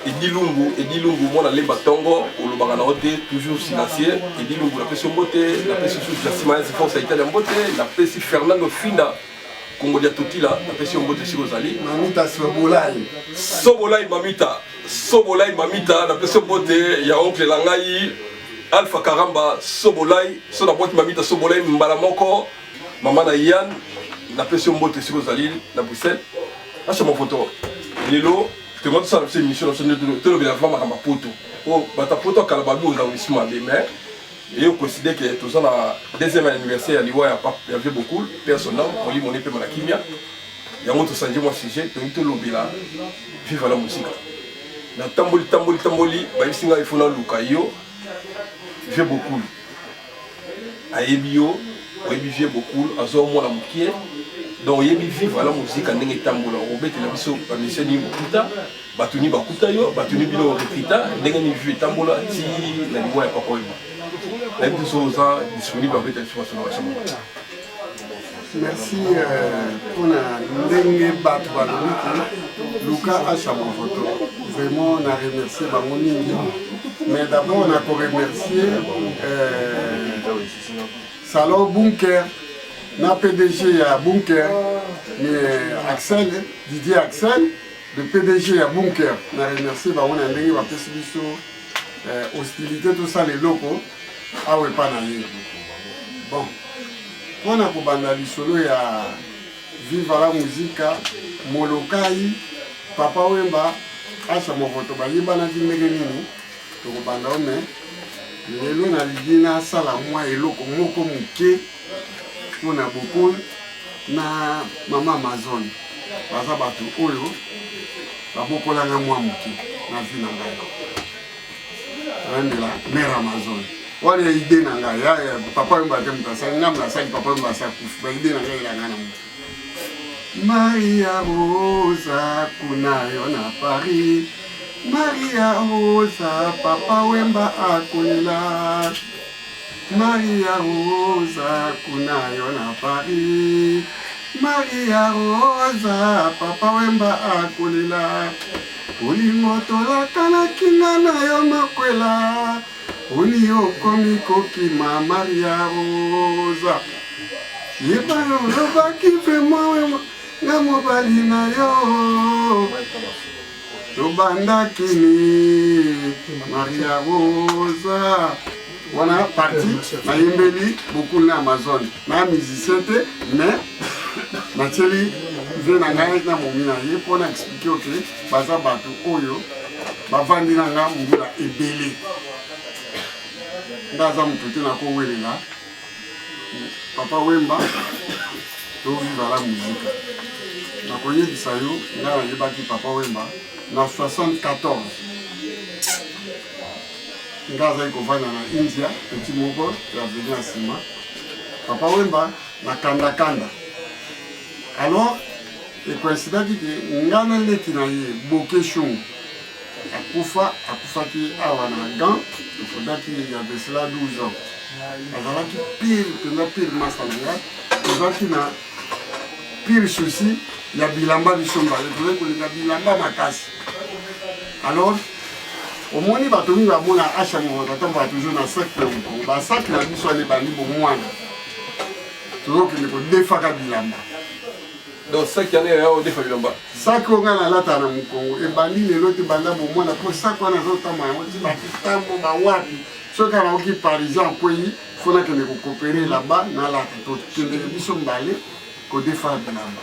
Edi Lungu, Edi Lungu mwana lemba tongo olobaka na yo te toujours silencieux. Edi Lungu napesi yo mbote, napesi susu Jasi Mayanzi Force ya Italia mbote, napesi Fernando Finda Kongo dia Totila, napesi yo mbote esika ozali. Mamita Sobolai. Sobolai Mamita, Sobolai Mamita, napesi yo mbote ya oncle na ngai Alpha Karamba Sobolai, so nabwaki Mamita Sobolai mbala moko, mama na Yann, napesi yo mbote esika ozali na Bruxelles. Acha mofoto lelo tongo tosala biso émission na biso nde tolobela vraiment makambo ya poto po bato ya poto akala babi ozala misu mabe mais eye oconsidere ke toza na deuxième anniversaire ya liwa ya pape ya vieux Bokul mpe ya son âme molimo ne mpema na kimia yango tosangi mwa sujet tolingi tolobela viva la mosika natamboli tamboli tamboli bayebisi ngai ifo naluka yo vieux Bokul ayebi yo oyebi vieux Bokul azwa mwana mokie donc oyebi viva la muzika ndenge etambola okobetela biso bamusicien nini bokuta bato nini bakuta yo bato nini bino recruta ndenge nini vieux etambola ti na liwa ya papa wemba nayebi biso oza disponible obetela biso masolo ya chambre. Merci mpona ndenge bato balobi ke luka Asha Movoto, vraiment na remercier bango mingi, mais d'abord na koremercier Salon Bunker na PDG ya Bunker, mais Axel, Didier Axel, le PDG ya Bunker, na remercier bango na ndenge bapesi biso hostilité tosala eloko awa epa na ye. Bon, mpona kobanda lisolo ya Viva la Musica, Molokai, Papa Wemba, Asha Movoto bayebanaki ndenge nini, tokobanda o me lelo nalingi nasala mwa eloko moko moke mpona Bokul na mama Amazon. Baza bato oyo babokolanga mwa moke na vie na ngai. Nayembela mare Amazon wana idée na ngai ya papa Wemba te, moto asali ngai nasali papa Wemba asa kufi, ba idée na ngai elanga na moto. Maria Rosa kuna yo na Paris, Maria Rosa papa Wemba akolela, Maria Rosa kuna yo na Paris, Maria Rosa papa Wemba akolela, bolingo tolakanaki nga na yo makwela, oni okomi kokima Maria Rosa, yeba yo olobaki vraiment nga mobali na yo tobandaki ni Maria Rosa. Wana parti nayembeli Bokul na Amazon, na musicien te mais natieli vie na ngai na momi na ye mpo na explike oke baza bato oyo bavandi na nga mbula ebele. Nga aza moto te nakowelela Papa Wemba to Viva la Musica. Nakoyebisa yo, nga nayebaki Papa Wemba na 74. Nga azali kovanda na India, petit moko ya avenue ya nsima. Papa Wemba na kanda kanda. Alors, ekoinsidaki ke nga na leki na ye Boke Shungu akufa, akufaki awa na Gand, tofundaki il y avait cela 12 ans. Azalaki pire mpenza, pire masta na ngai. Tozalaki na pire souci ya bilamba, biso mbale tozali kolinga bilamba makasi. Alors omoni bato mingi bamona Asha Movoto atambola toujours na sac na mokongo. Basak na biso wana ebandi bomwana, tozokende kodefaka bilamba. Donc sac yana ya odefa bilamba, Saki oyo ngai nalataka na mokongo ebandi lelo te, banda bomwana, mpo saki wana azotambola yango ti bakitambo bawapi. Soki kaka nakoki parisien akwei, fo nakende kokopere elamba nalata. Tokendeke biso mbale kodefa bilamba,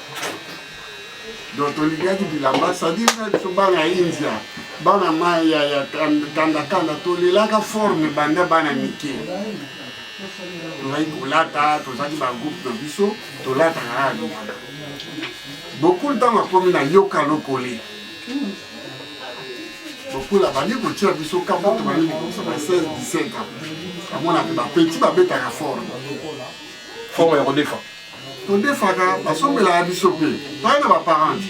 donc tolingaki bilamba, c'est-à-dire na biso bana ya India, bana mai ya kandakanda, tolelaka forme banda bana mike. Tozalaki kolata, tozalaki bagroupe na biso, tolataka kaka bilamba. Bokul ntango akomi na yoka lokole, Bokul abandi kotia biso kambo, tobandi kokokisa ba 16 17 ans, amonaka bapeti babetaka forme. Forme ya kodefa. Todefaka, basombelaka biso mpe toye na baparent,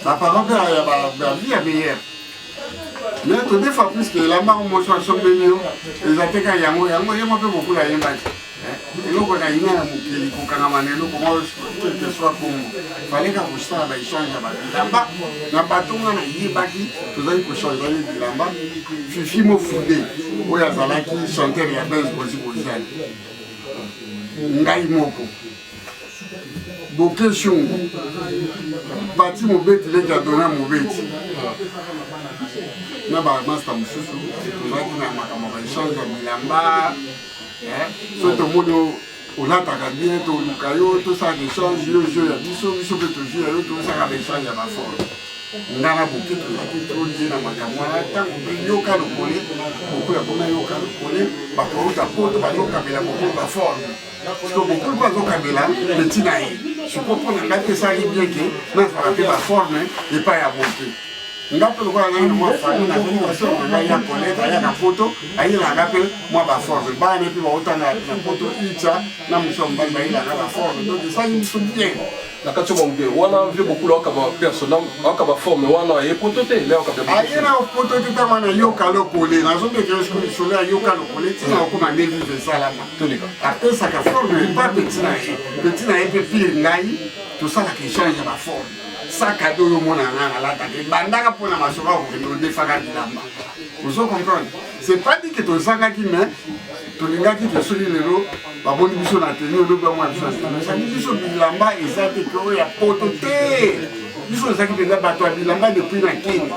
baparent mpe ya bavie ya meilleur, mais todefa puisque elamba ngo moso asombeli yo eza te kaka yango yango ye mo mpe Bokul ayembaki. Eh, eloko na yina na mokili kokangama na eloko moko quelque soit kombo fallait kaka kosala ba échange ya babilamba na bato nga nayebaki tozali kochange bilamba. Fifi Mofude oyo azalaki chanteur ya Benz Bozi Boziani, ngai moko, Boke Shungu, Pati Mobeti, leki ya Dona Mobeti na bamasta mosusu, tozalaki na makambo ya baéchange ya bilamba. So tomoni olataka bien, toluka yo, tosalaka échange. Yo jeu ya biso, biso mpe tozwi ya yo, tosalaka baéchange ya baforme. Nga na Boke tozalaki tolie na makambo wana. Ntango mpe Yoka Lokole, Bokul akoma Yoka Lokole, bato bauta Poto bazokabela Bokul baforme, parce que Bokul mpe azokabela petit na ye. Siko mpo na ngai mpe esalaki bien ke nazwaka mpe baforme epai ya Boke. Nga mpe lokola ngai na mwa famille, nazali na sœur na ngai ya Colette, ayaka Poto, ayelaka mpe mwa baforme. Bana mpe baotanga na Poto, Itsa na mosu ya mobali, bayelaka baforme. Donc esali biso bien. Na kati ya moke wana, vieux Bokula akaba personnel, akaba forme wana, aye Poto te le akaba. Aye na Poto te. Ntango wana Yoka Lokole, nazobekela sikoyo lisolo ya Yoka Lokole ntina okoma nde vive esalama. Toleka. Apesaka forme epa petit na ye, petit na ye mpe pire ngai, tosalaka échange ya baforme. Sakado oyo omona nga nalataka ebandaka mpona masolo ya kokende odefaka bilamba. Ozo comprendre, c'est pas dit que tozangaki, mais tolingaki ke soki lelo bamoni biso na tenue, olobi bamona biso na tenue, ezalaki biso bilamba eza te ke oyo ya Poto te. Biso ezalaki mpenza bato ya bilamba depuis na Kini.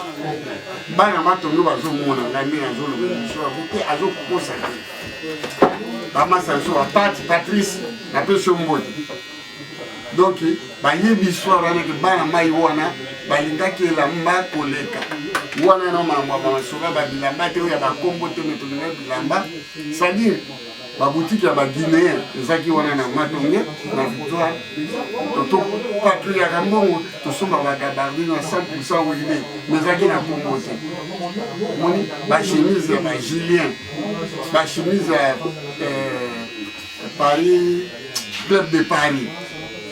Bana Matondo bazomona ngai nde nazolobela biso yango te, azokokosa te. Bamasa biso bapati Patrice, napesi yo mbote. Donc bayebi histoire wana ke bana mai wana balingaki elamba koleka wana na mambo ya bamasoka babilamba te, oyo ya bakombo te, me tolingaki bilamba, c'est-à-dire babutiki ya baguinéen ezalaki wana na Matonge na Victoire. Topatrouillaka mbongo, tosomba bagabardine ya 100 wile, mais ezalaki na kombo te. Omoni bachemise ya bajulien, bachemise ya Paris, Club de Paris.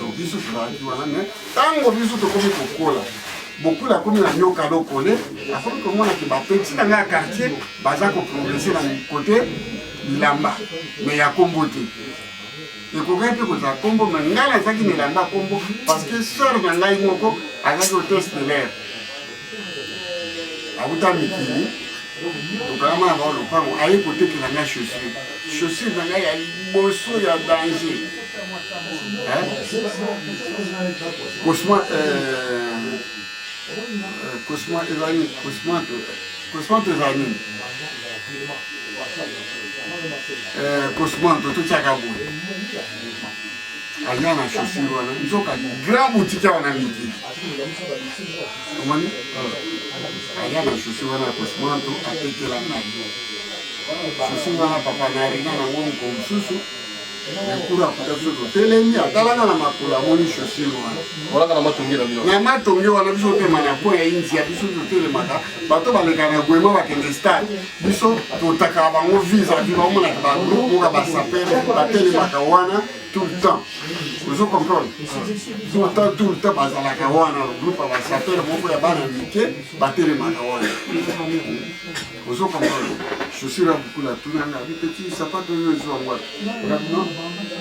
Donc biso tozalaki wana, mais ntango biso tokomi kokola, Bokula akomi na Nyoka Lokole, akomi komona ke bapeti na ngai ya quartier baza koprogresse na kote bilamba, mais ya kombo te. Ekokaki mpe kozala kombo, mais ngai nazalaki na elamba kombo parce que sœur na ngai moko azalaki hôtesse de l'air, akuta mikili, tokangama na bao lopango, aye kotekela ngai chaussure, chaussure na ngai ya liboso ya danger. Cosma, Cosma ezali Cosmanto, Cosmanto ezali nini? Cosmanto totiaka boye. Aya na chaussure wana, nzoka grand boutique awa na mikili. Omoni, aya na chaussure wana ya Cosmanto, atekela ngai chaussure wana. Papa na arena nango moko mosusu ekura kuta biso totelemi, atalanga na makolo, amoni chaussure wana. Walaka na Matonge na bino? Na Matonge wana, biso totema na point ya India. Biso totelemaka, bato baleka na Gwema bakende stade, biso totakaka bango vis-à-vis, baomonaka bagroupe moko ya basapeurs batelemaka wana tout le temps. Ozo comprendre, tout le temps, tout le temps bazalaka wana, groupe ya basapeurs moko ya bana mike batelemaka wana. Ozo comprendre, chaussure ya Bukula, tunanga abi: "Petit, sapato oyo ezwa wapi?" Ngabi: "Non,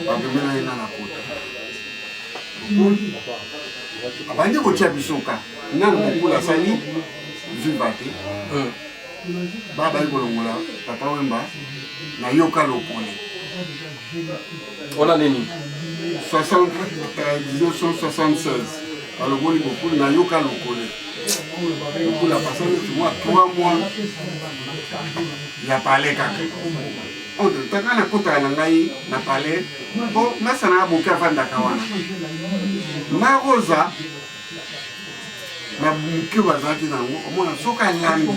babemela ye nga na Poto." Abandi kotia biso ka nanu. Bokula asali viva te, babayi kolongola Papa Wemba na Yoka Lokole. Wana nini? 60, 1976, balongoli Bokulu na Yoka Lokole. Bokulu apasa neti mwa 3 mois ya palais kaka. Entre ntanga nakotaka na ngai na palais mpo masana ya Boke avandaka wana na Rosa na moke bazalaki nango. Omona soki alambi,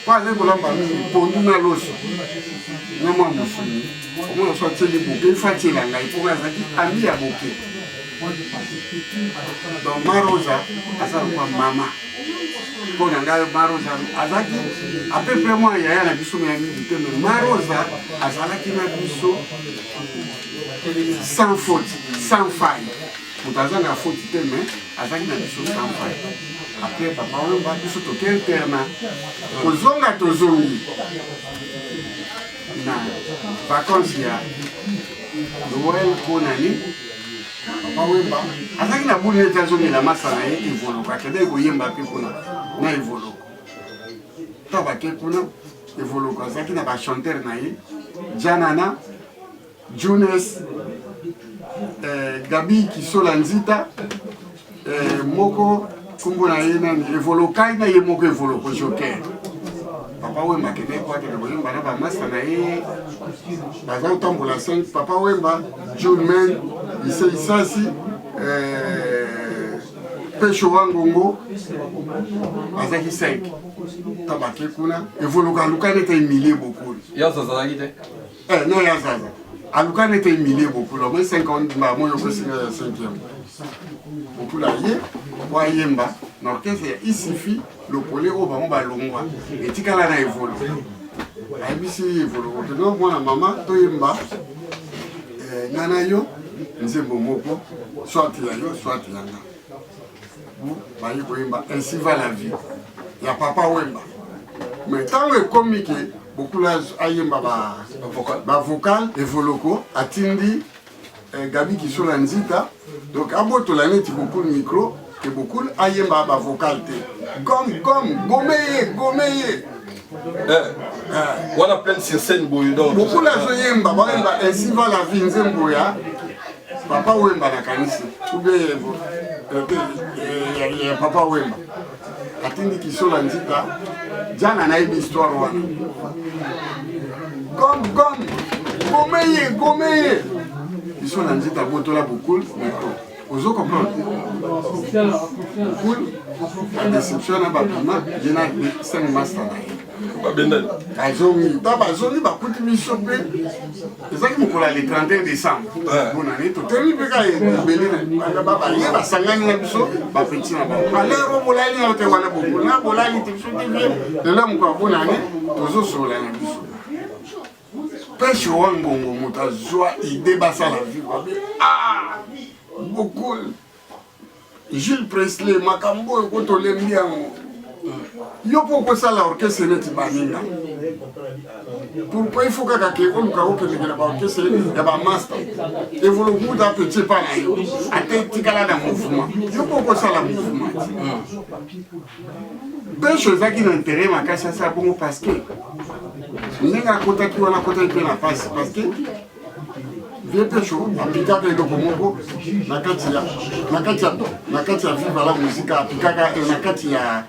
mpo azali kolamba mingi pondu na loso na mwa mosuni, omona so atieli Boke, ifo atiela ngai mpo ngai azalaki ami ya Boke. Donc Marosa aza lokwa mama mpo na ngai. Marosa azalaki à peu près mwa yaya na biso ya mingi te, mais Marosa azalaki na biso sans faute, sans faille. Moto aza na faute te, mais azalaki na biso sans faille. Après Papa Wemba, biso toke internat. Kozonga, tozongi na vacance ya Noël Konani Papa Wemba azalaki na bulu neti azongela masa na ye Evoloko, akendaki koyemba mpe kuna na Evoloko. Ntango bake kuna Evoloko azalaki na bachanteur na ye Janana Junes eh, Gabi Kisola Nzita eh, moko nkombo na ye nani Evolokai na ye moko Evoloko Joker. Papa Wemba akendaki po akende koyemba na bamasta na ye baza kotambola 5 Papa Wemba Julmen Ise Isasi eh, Pesho Wangongo bazalaki 5 ntango bake kuna Evoloko aluka nete emilie bokoli azalaki te Eh, non ya zaza aluka nete emilie bokula omoi 50 mbala moi okosinga ya 5e bokula ye po ayemba na orchestre ya isifi lokole oyo bango balongwa etikala na evolo ayebisi evolo okende mwana mama toyemba eh, nga na yo nzembo moko soit ya yo soit ya nga baye koyemba ainsi va la vie ya papa wemba mais ntango ekomi ke bokula ayemba bavocal evoloko atindi eh, gabi kisola nzita donc abotola neti bokul micro ke bokul ayemba bavocal te gom gom gome ye gome ye eh, eh. wana pleine sur scène boye donc bokul azoyemba bayemba ainsi va la vie nzembo ya papa wemba nakanisi ou bien ya papa wemba atindi kisola nzita jana nayebi histoire wana gom gom gome ye gome ye kisola nzita abotola bokul micro ozo comprendre bokul na déception na babima ye na 5 master na ye babendani bazongi ta bazongi bakuti biso mpe ezalaki mokolo ya le 31 décembre bonane totelemi mpe kaka ebele baye basangani na biso bapeti na bango alero bolali na te wana bokolo na bolali te biso te vie lelo mokolo ya bonane tozosolola na biso peshe wa ngongo moto azwa ide basala viva ah bokul Jules Presley makambo oyo ko tolembi yango yo mpo okosala orchestre neti baninga pourquoi il faut kaka ke oluka okendeke na baorchestre ya bamaster evoluku mutu apetie epa na yo ata etikala na mouvement yo mpo okosala mouvement pesho ezalaki na intérêt makasi asala bongo parce que ndenge akotaki wana akotaki mpe na mpasi parce que Vieux Pesho apikaka eloko moko na kati ya na kati ya na kati ya Viva la Musica apikaka eh, na kati ya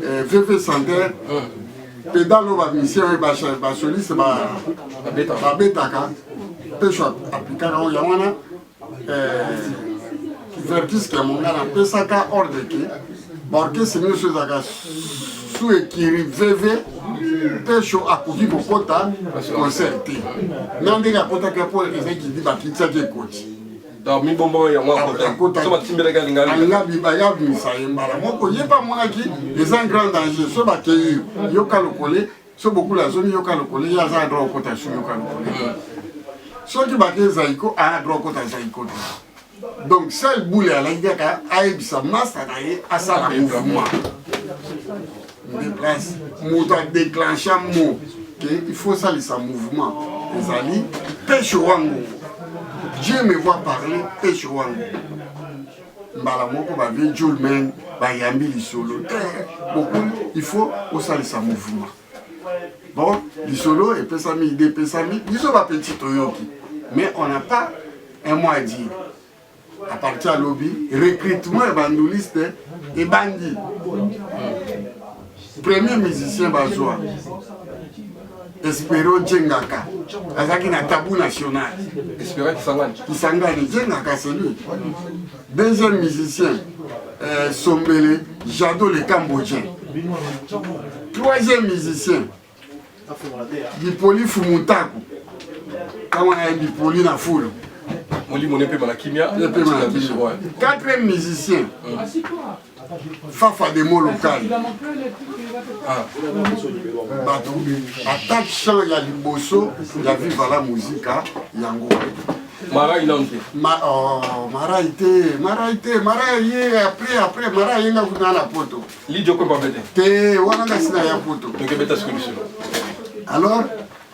eh, VV Center hmm. pedale oyo bamusicien oyo basoliste babetaka Pesho apikaka oyo yango wana eh, Verkis ya mongana apesaka ordre ke baorchestre nyonso ezalaka sous ekiri vv pesho akoki kokota concert te na ndenge akotaki mpo ezali kidi bakitisaki ekoti mibombo yango alinga ye mbala moko ye mpe amonaki eza grand danger so bakei yoka lokole so bokula azongi yoka lokole ye aza na droit okota su yoka lokole soki bakei zaiko aa droit okota zaiko te donc seul boule alaki kaka ayebisa masta na ye asala mouvement nde place moto adéclencha mot ke il faut osalisa mouvement ezali peshe wango dieu me voit parler peshe wango mbala moko bavie julmen bayambi lisolo te bokuli il faut osalisa mouvement bon lisolo epesami ide epesami biso bapeti toyoki mais on n'a pas un mot à dire à partir ya lobi recrutement ya banduliste ebandi premier musicien bazwa Espero Djengaka azalaki na tabou national Espero Kisangani Kisangani Djengaka c'est lui deuxième musicien euh, Sombele Jado le Cambodgien troisième musicien Bipoli Fumutaku ntango na ye Bipoli na fulu molimo ne epema na kimia epema na kimia quatrième musicien Fafa de Molokai ah. bato attaque chant ya liboso ya Viva la Musica yango Marai nanu te. Ma, oh, Marai te, Marai te, Marai ye après après Marai ye nga kuna na poto. Lidio ko pambe te. Te wana nga sina ya poto. Donc beta siko lisolo. Alors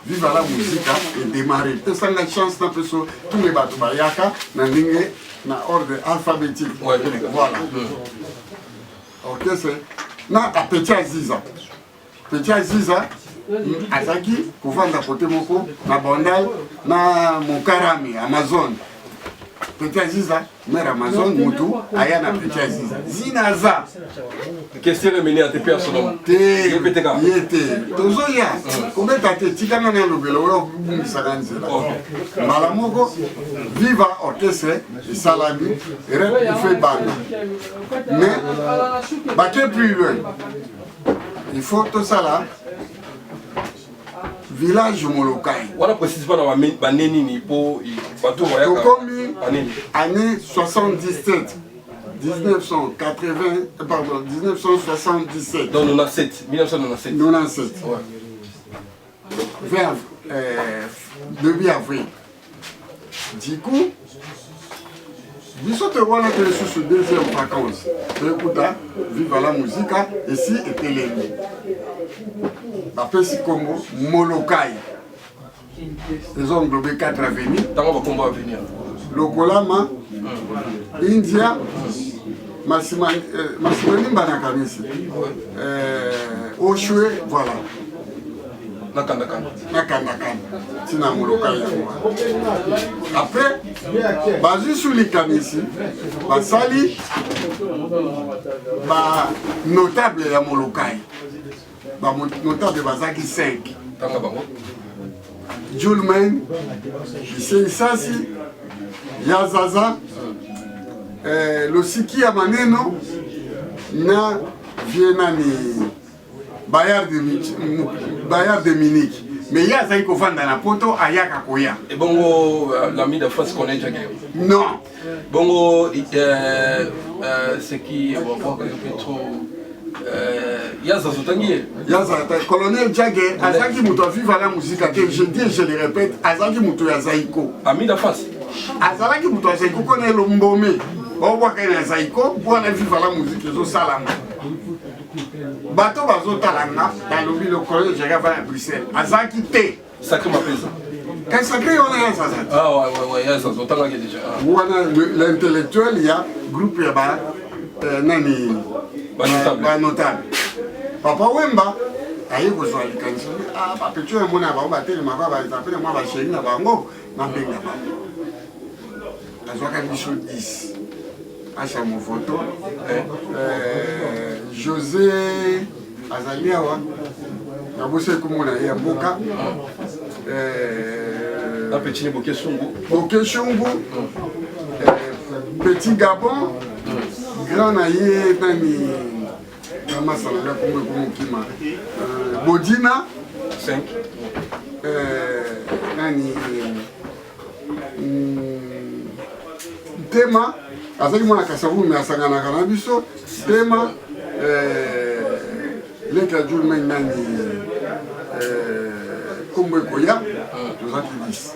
Viva la Musica edémarre. Pesanga chance na peso tous les bato bayaka na ndenge na ordre alphabétique. Ouais, voilà. Orchestre na Petit Aziza. Petit Aziza azalaki kovanda kote moko na Bandal na Mokarami Amazon. Petit Aziza mère Amazon mutu aya na Petit Aziza. Zina aza. Question emeni ate pe asolo. Te ye te tozoya kobeta te tikanga na lobela oyo obungisaka nzela. Mbala moko viva orchestre esalami rep ife banda mais bake plus loin il faut tosala village Molokai. Wana précise pas na bane nini po bato bayaka. Tokomi année 77 1980 pardon 1977. Donc 97 1997. 97. Ouais. Vers début avril. Du coup biso te wana te lisusu deuxième vacance toyekuta viva la musica esi etelemi bapesi nkombo Molokai ezo englobe 4 avenue ntango bakombo avenue Lokolama India Masimanimba nakanisi Oshwe voilà na kandakanda na kandakanda ntina Molokai yango wana après bazwi su likanisi basali banotable ya Molokai. Banotable bazalaki 5. Tanga bango. Julman Isasi Yazaza Losiki ya Maneno na vie nani Bayard de Munich mais ye azali kovanda na poto ayaka koya. Ebongo l'ami de France connaît Jagger? Non. Bongo ce qui bon, trop Yazaza otangi ye? Yazaza colonel Jagger azalaki moto aviva la musique te, je dis et je le répète, azalaki moto ya Zaiko. Ami de France azalaki moto ya Zaiko kona elombome babwaka ye na Zaiko mpona viva la musique ezosalama. Bato bazotala nga balobi le colonel Jagger ava na Bruxelles azalaki te. Sacré mapeza. Kasi sacré wana ya Zaza. Ah ouais, ya Zaza otangaki déjà. Ah. Wana l'intellectuel ya groupe ya ba nani ba notable. Papa Wemba aye kozwa likanisi ah bapetio ya mona bango batelemaka baza mpe na mwa basheri na bango nabenga bango azwaka biso 10 Acha Movoto José azali awa nabosi ekombo na ye ya mboka na petit Bokeshungu Bokeshungu petit Gabon grand na ye nani na masala nga kombo ekomokima Bodina 5 nani Tema azalaki mwana Kasavubu me asanganaka na biso. Tema leki ya Julmen nani kombo ekoya tozalaki 10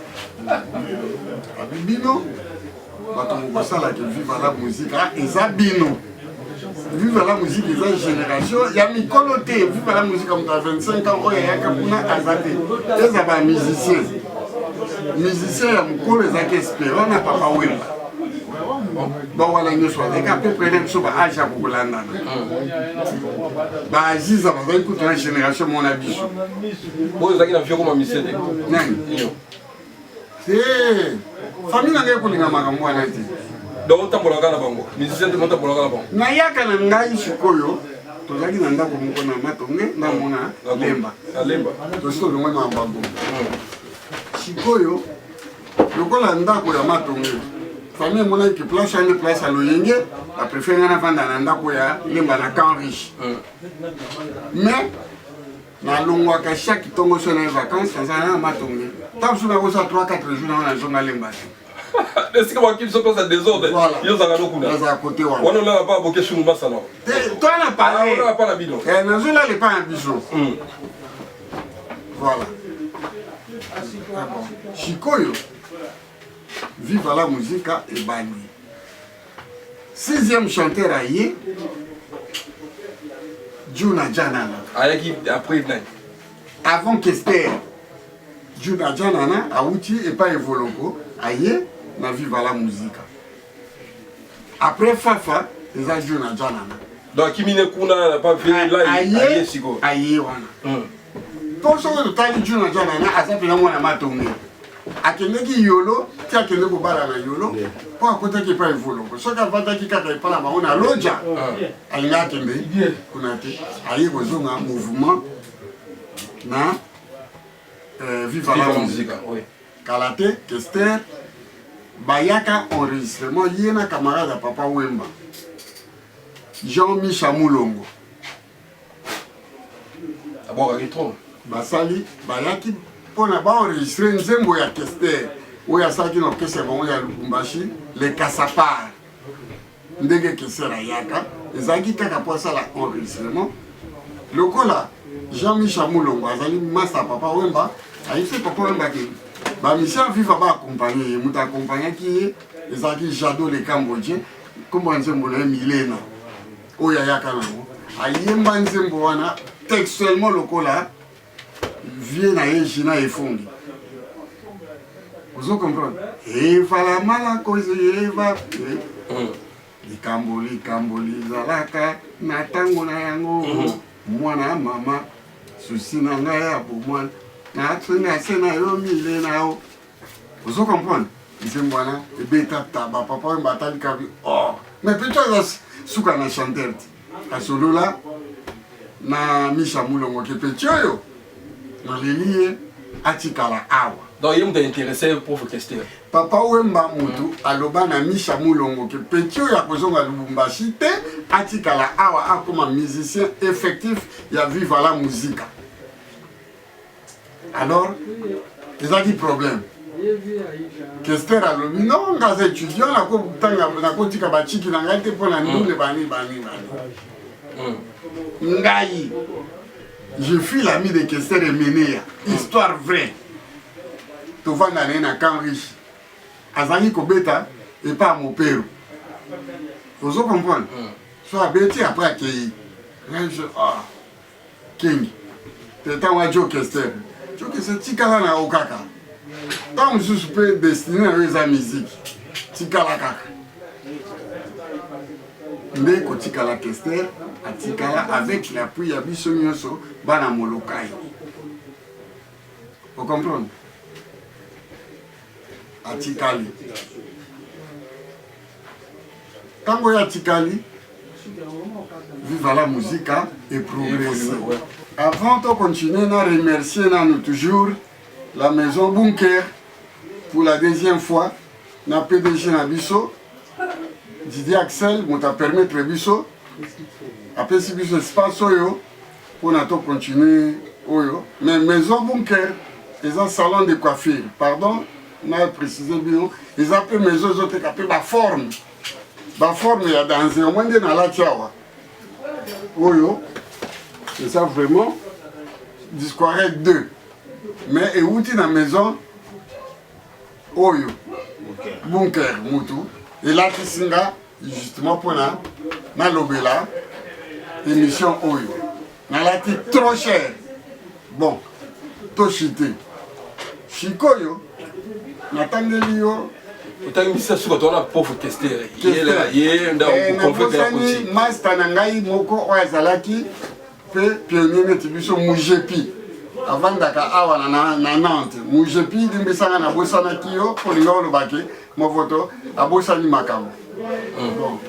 abi bino bato mokosalaka viva la musique eza bino. Viva la musique eza génération ya mikolo te. Viva la musique moto ya 25 ans oyo ayaka kuna aza te, eza ba musicien musicien ya mokolo ezalaki Espérant na Papa Wemba bawana nyonso bazalaki à peu près na biso ba age ya kokolandana. Baaziza bazalaki kutu na génération moko na biso. Oyo ozalaki na vieux koma musicien te? Nani? Te, famille na ngai ekolinga makambo wana te. Donc otambolaka na bango musicien te, otambolaka na bango? Nayaka na ngai sikoyo tozalaki na ndako moko na Matonge namona Lemba. Lemba. Tosi tolongwe mambago sikoyo lokola ndako ya Matonge famille emonaki ke place wana place ya loyenge bapréféré ngai navanda na ndako ya Lemba na Camp Riche. Mais nalongwaka chaque ntongo so na vacances nazala na Matonge ntango mosusu nakosala 3 4 jours nango nazonga Lemba te. Esika bakimi so mposa désordre, yo ozalaka no kuna? Nazala kote wana. Wana olala pa Bokeshungu masala? To na pale. Olala pa na bino? Nazolala epa na biso. Voilà. Sikoyo viva la musica ebandi sixième chanteur aye Juna Janana. Ayaki après nani? Avant Kester. Djuna Djanana awuti epai Evoloko aye na Viva la Musica. Après Fafa eza Djuna Djanana. Donc akimi ne kuna na pa vie là aye sikoyo. Aye wana. Po soki totali Djuna Djanana aza mpenza mwana matonge. Akendeki Yolo ti akende kobala na Yolo mpo akotaki epai Evoloko. Soki avandaki kaka epai na bango na Lodja alingi akende kuna te. Aye kozonga mouvement na Viva la Musica. Oui. Kala te Kester bayaka enregistrement ye na camarade ya Papa Wemba Jean Micha Mulongo. Abwakaki trop. Basali bayaki mpona baenregistre nzembo ya Kester oyo asalaki na orchestre ya bango ya Lubumbashi le Kasapar. Ndenge Kester ayaka ezalaki kaka mpo asala enregistrement lokola Jean Micha Mulongo azali masta ya Papa Wemba, ayebisi Papa Wemba ke ba musiciens Viva ba accompagner ye, moto accompagnaki ye ezalaki Jado le Cambodgien, nkombo ya nzembo na ye Milena oyo ayaka nango, ayemba nzembo wana textuellement lokola vie na ye Gina Efongi. Ozo comprendre? Eva la malakozi Eva. Likambo likambo lizalaka na tango na yango mwana mama susi na ngai ya bomwana na se na yo mile na yo. Ozo comprendre? Nzembo wana ebeta taba papa oyo batali kabi oh mais plutôt aza suka na chanteur ti asolola na Misha Mulongo ke petit oyo naleli ye atikala awa. Donc ye moto intéressé prof Kester. Papa Wemba mutu aloba na Misha Mulongo ke petit oyo akozonga Lubumbashi te atikala awa akoma musicien effectif ya Viva la Musica. Alors ezalaki problème. Kester alobi non nga aza étudiant nakotanga nakotika bachiki na ngai te mpo na ndule bani bani bani. Ngai je suis l'ami de Kester Emeneya, histoire vraie. Tovanda na ye na Camp Riche, azalaki kobeta epa ya Mopero, ozo comprendre? So abeti après akei ngai je ah King te ntango ya Joe Kester, Joe Kester tikala na yo kaka, ntango mosusu mpe destine na yo eza musique, tikala kaka nde kotikala. Kester atikala avec l'appui ya biso nyonso bana Molokai, o comprendre? Atikali ntango oyo atikali Viva la Musica et progresse. Avant de continuer, na remercier nanu toujours la maison Bunker pour la deuxième fois na PDG na biso Didier Axel moto a permettre biso apesi biso espace oyo mpona to continuer oyo. Mais maison Bunker eza salon de coiffure, pardon na préciser bino, eza mpe maison ezoteka mpe baforme baforme ya danse. Omoi nde nalati awa oyo eza vraiment disquare 2 mais ewuti na maison oyo Bunker mutu elatisi nga justement mpona nalobela émission oyo. Nalati trop cher. Bon, toshite sikoyo natangeli yo. Otangi misisa suka towana pauvre Kester ye nabosani master na ngai moko oyo azalaki mpe pionnier neti biso, Mujepi, avandaka awa na Nantes. Mujepi, limbisanga nabosanaki yo, olinga olobake movoto abosani makambo. Bon,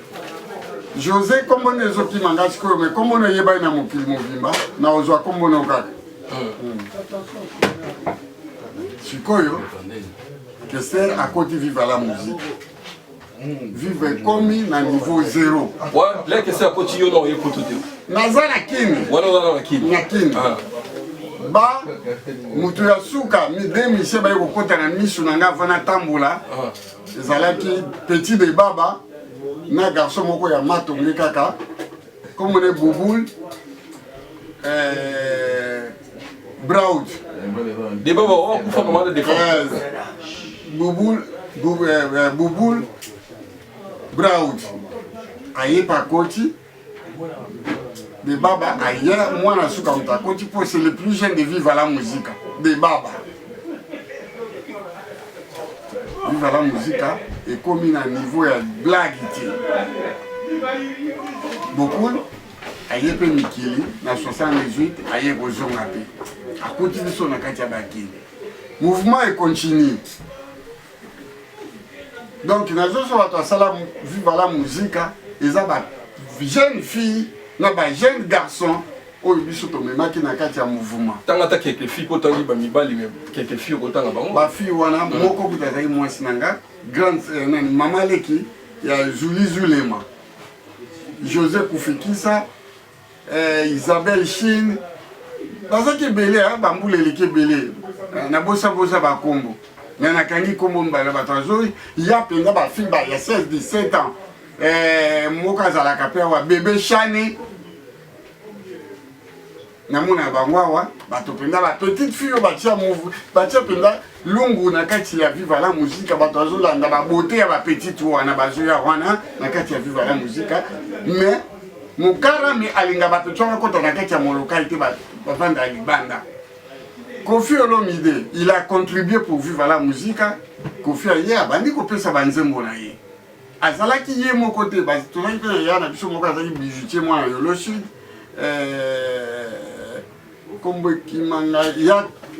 José nkombo nde ezokima nga sikoyo, me nkombo no eyebani na mokili mobimba, na ozwa nkombo no kaka. Sikoyo Kester akoti Viva la Musique, Viva ekomi na niveau zéro. Le Kester akoti, yo na oye kutu te. Naza na Kini. Wana oza na Kini. Na Kini. Ba moto ya suka de misie baye kokota na misu na ngai avant natambola ezalaki petit de baba na garçon moko ya matonge kaka komone Bubul Braud. De baba oyo akufa mama de défense. Bubul Bubul Braud aye akoti de baba aye mwana suka moto akoti mpo c'est le plus jeune de Viva la Musica de baba. Viva la Musica ekomi na niveau ya blague te. Bokul aye mpe mikili na 78, aye kozonga mpe akuti biso na kati ya bakili, mouvement econtinue. Donc nazoso bato asala Viva la Musica eza ba jeune fille na ba jeune garçon oyo biso tomemaki na kati ya mouvement. Tanga ata quelques filles, po otangi bamibali, mais quelques filles okotanga bango. Bafille wana, moko kuta azalaki mwasi na nga, grande nani, mama leki ya Zuli Zulema, José Kufikisa, Isabelle Chine, bazalaki ebele, bambula eleki ebele. Nabosabosa bakombo, me nakangi nkombo mibale. Bato azoi ya mpenza bafille ba ya 16 17 ans. Moko azalaka mpe awa, bebe Shani, namona bango awa. Bato mpenza ba petite fille oyo batia move, batia mpenza lungu na kati ya Viva la Musica. Bato bazolanda babote ya bapetite wana, bazoya wana na kati ya Viva la Musica. Mais mokarami alinga bato tiaka kota na kati ya Molokai te, bavanda ya libanda. Kofi Olomide, il a contribué pour Viva la Musica. Kofi aye, abandi kopesa banzembo na ye. Azalaki ye moko te, tozalaki mpe na ya na biso moko, azalaki bijoutier, mwana Yolo Sud, nkombo ekimanga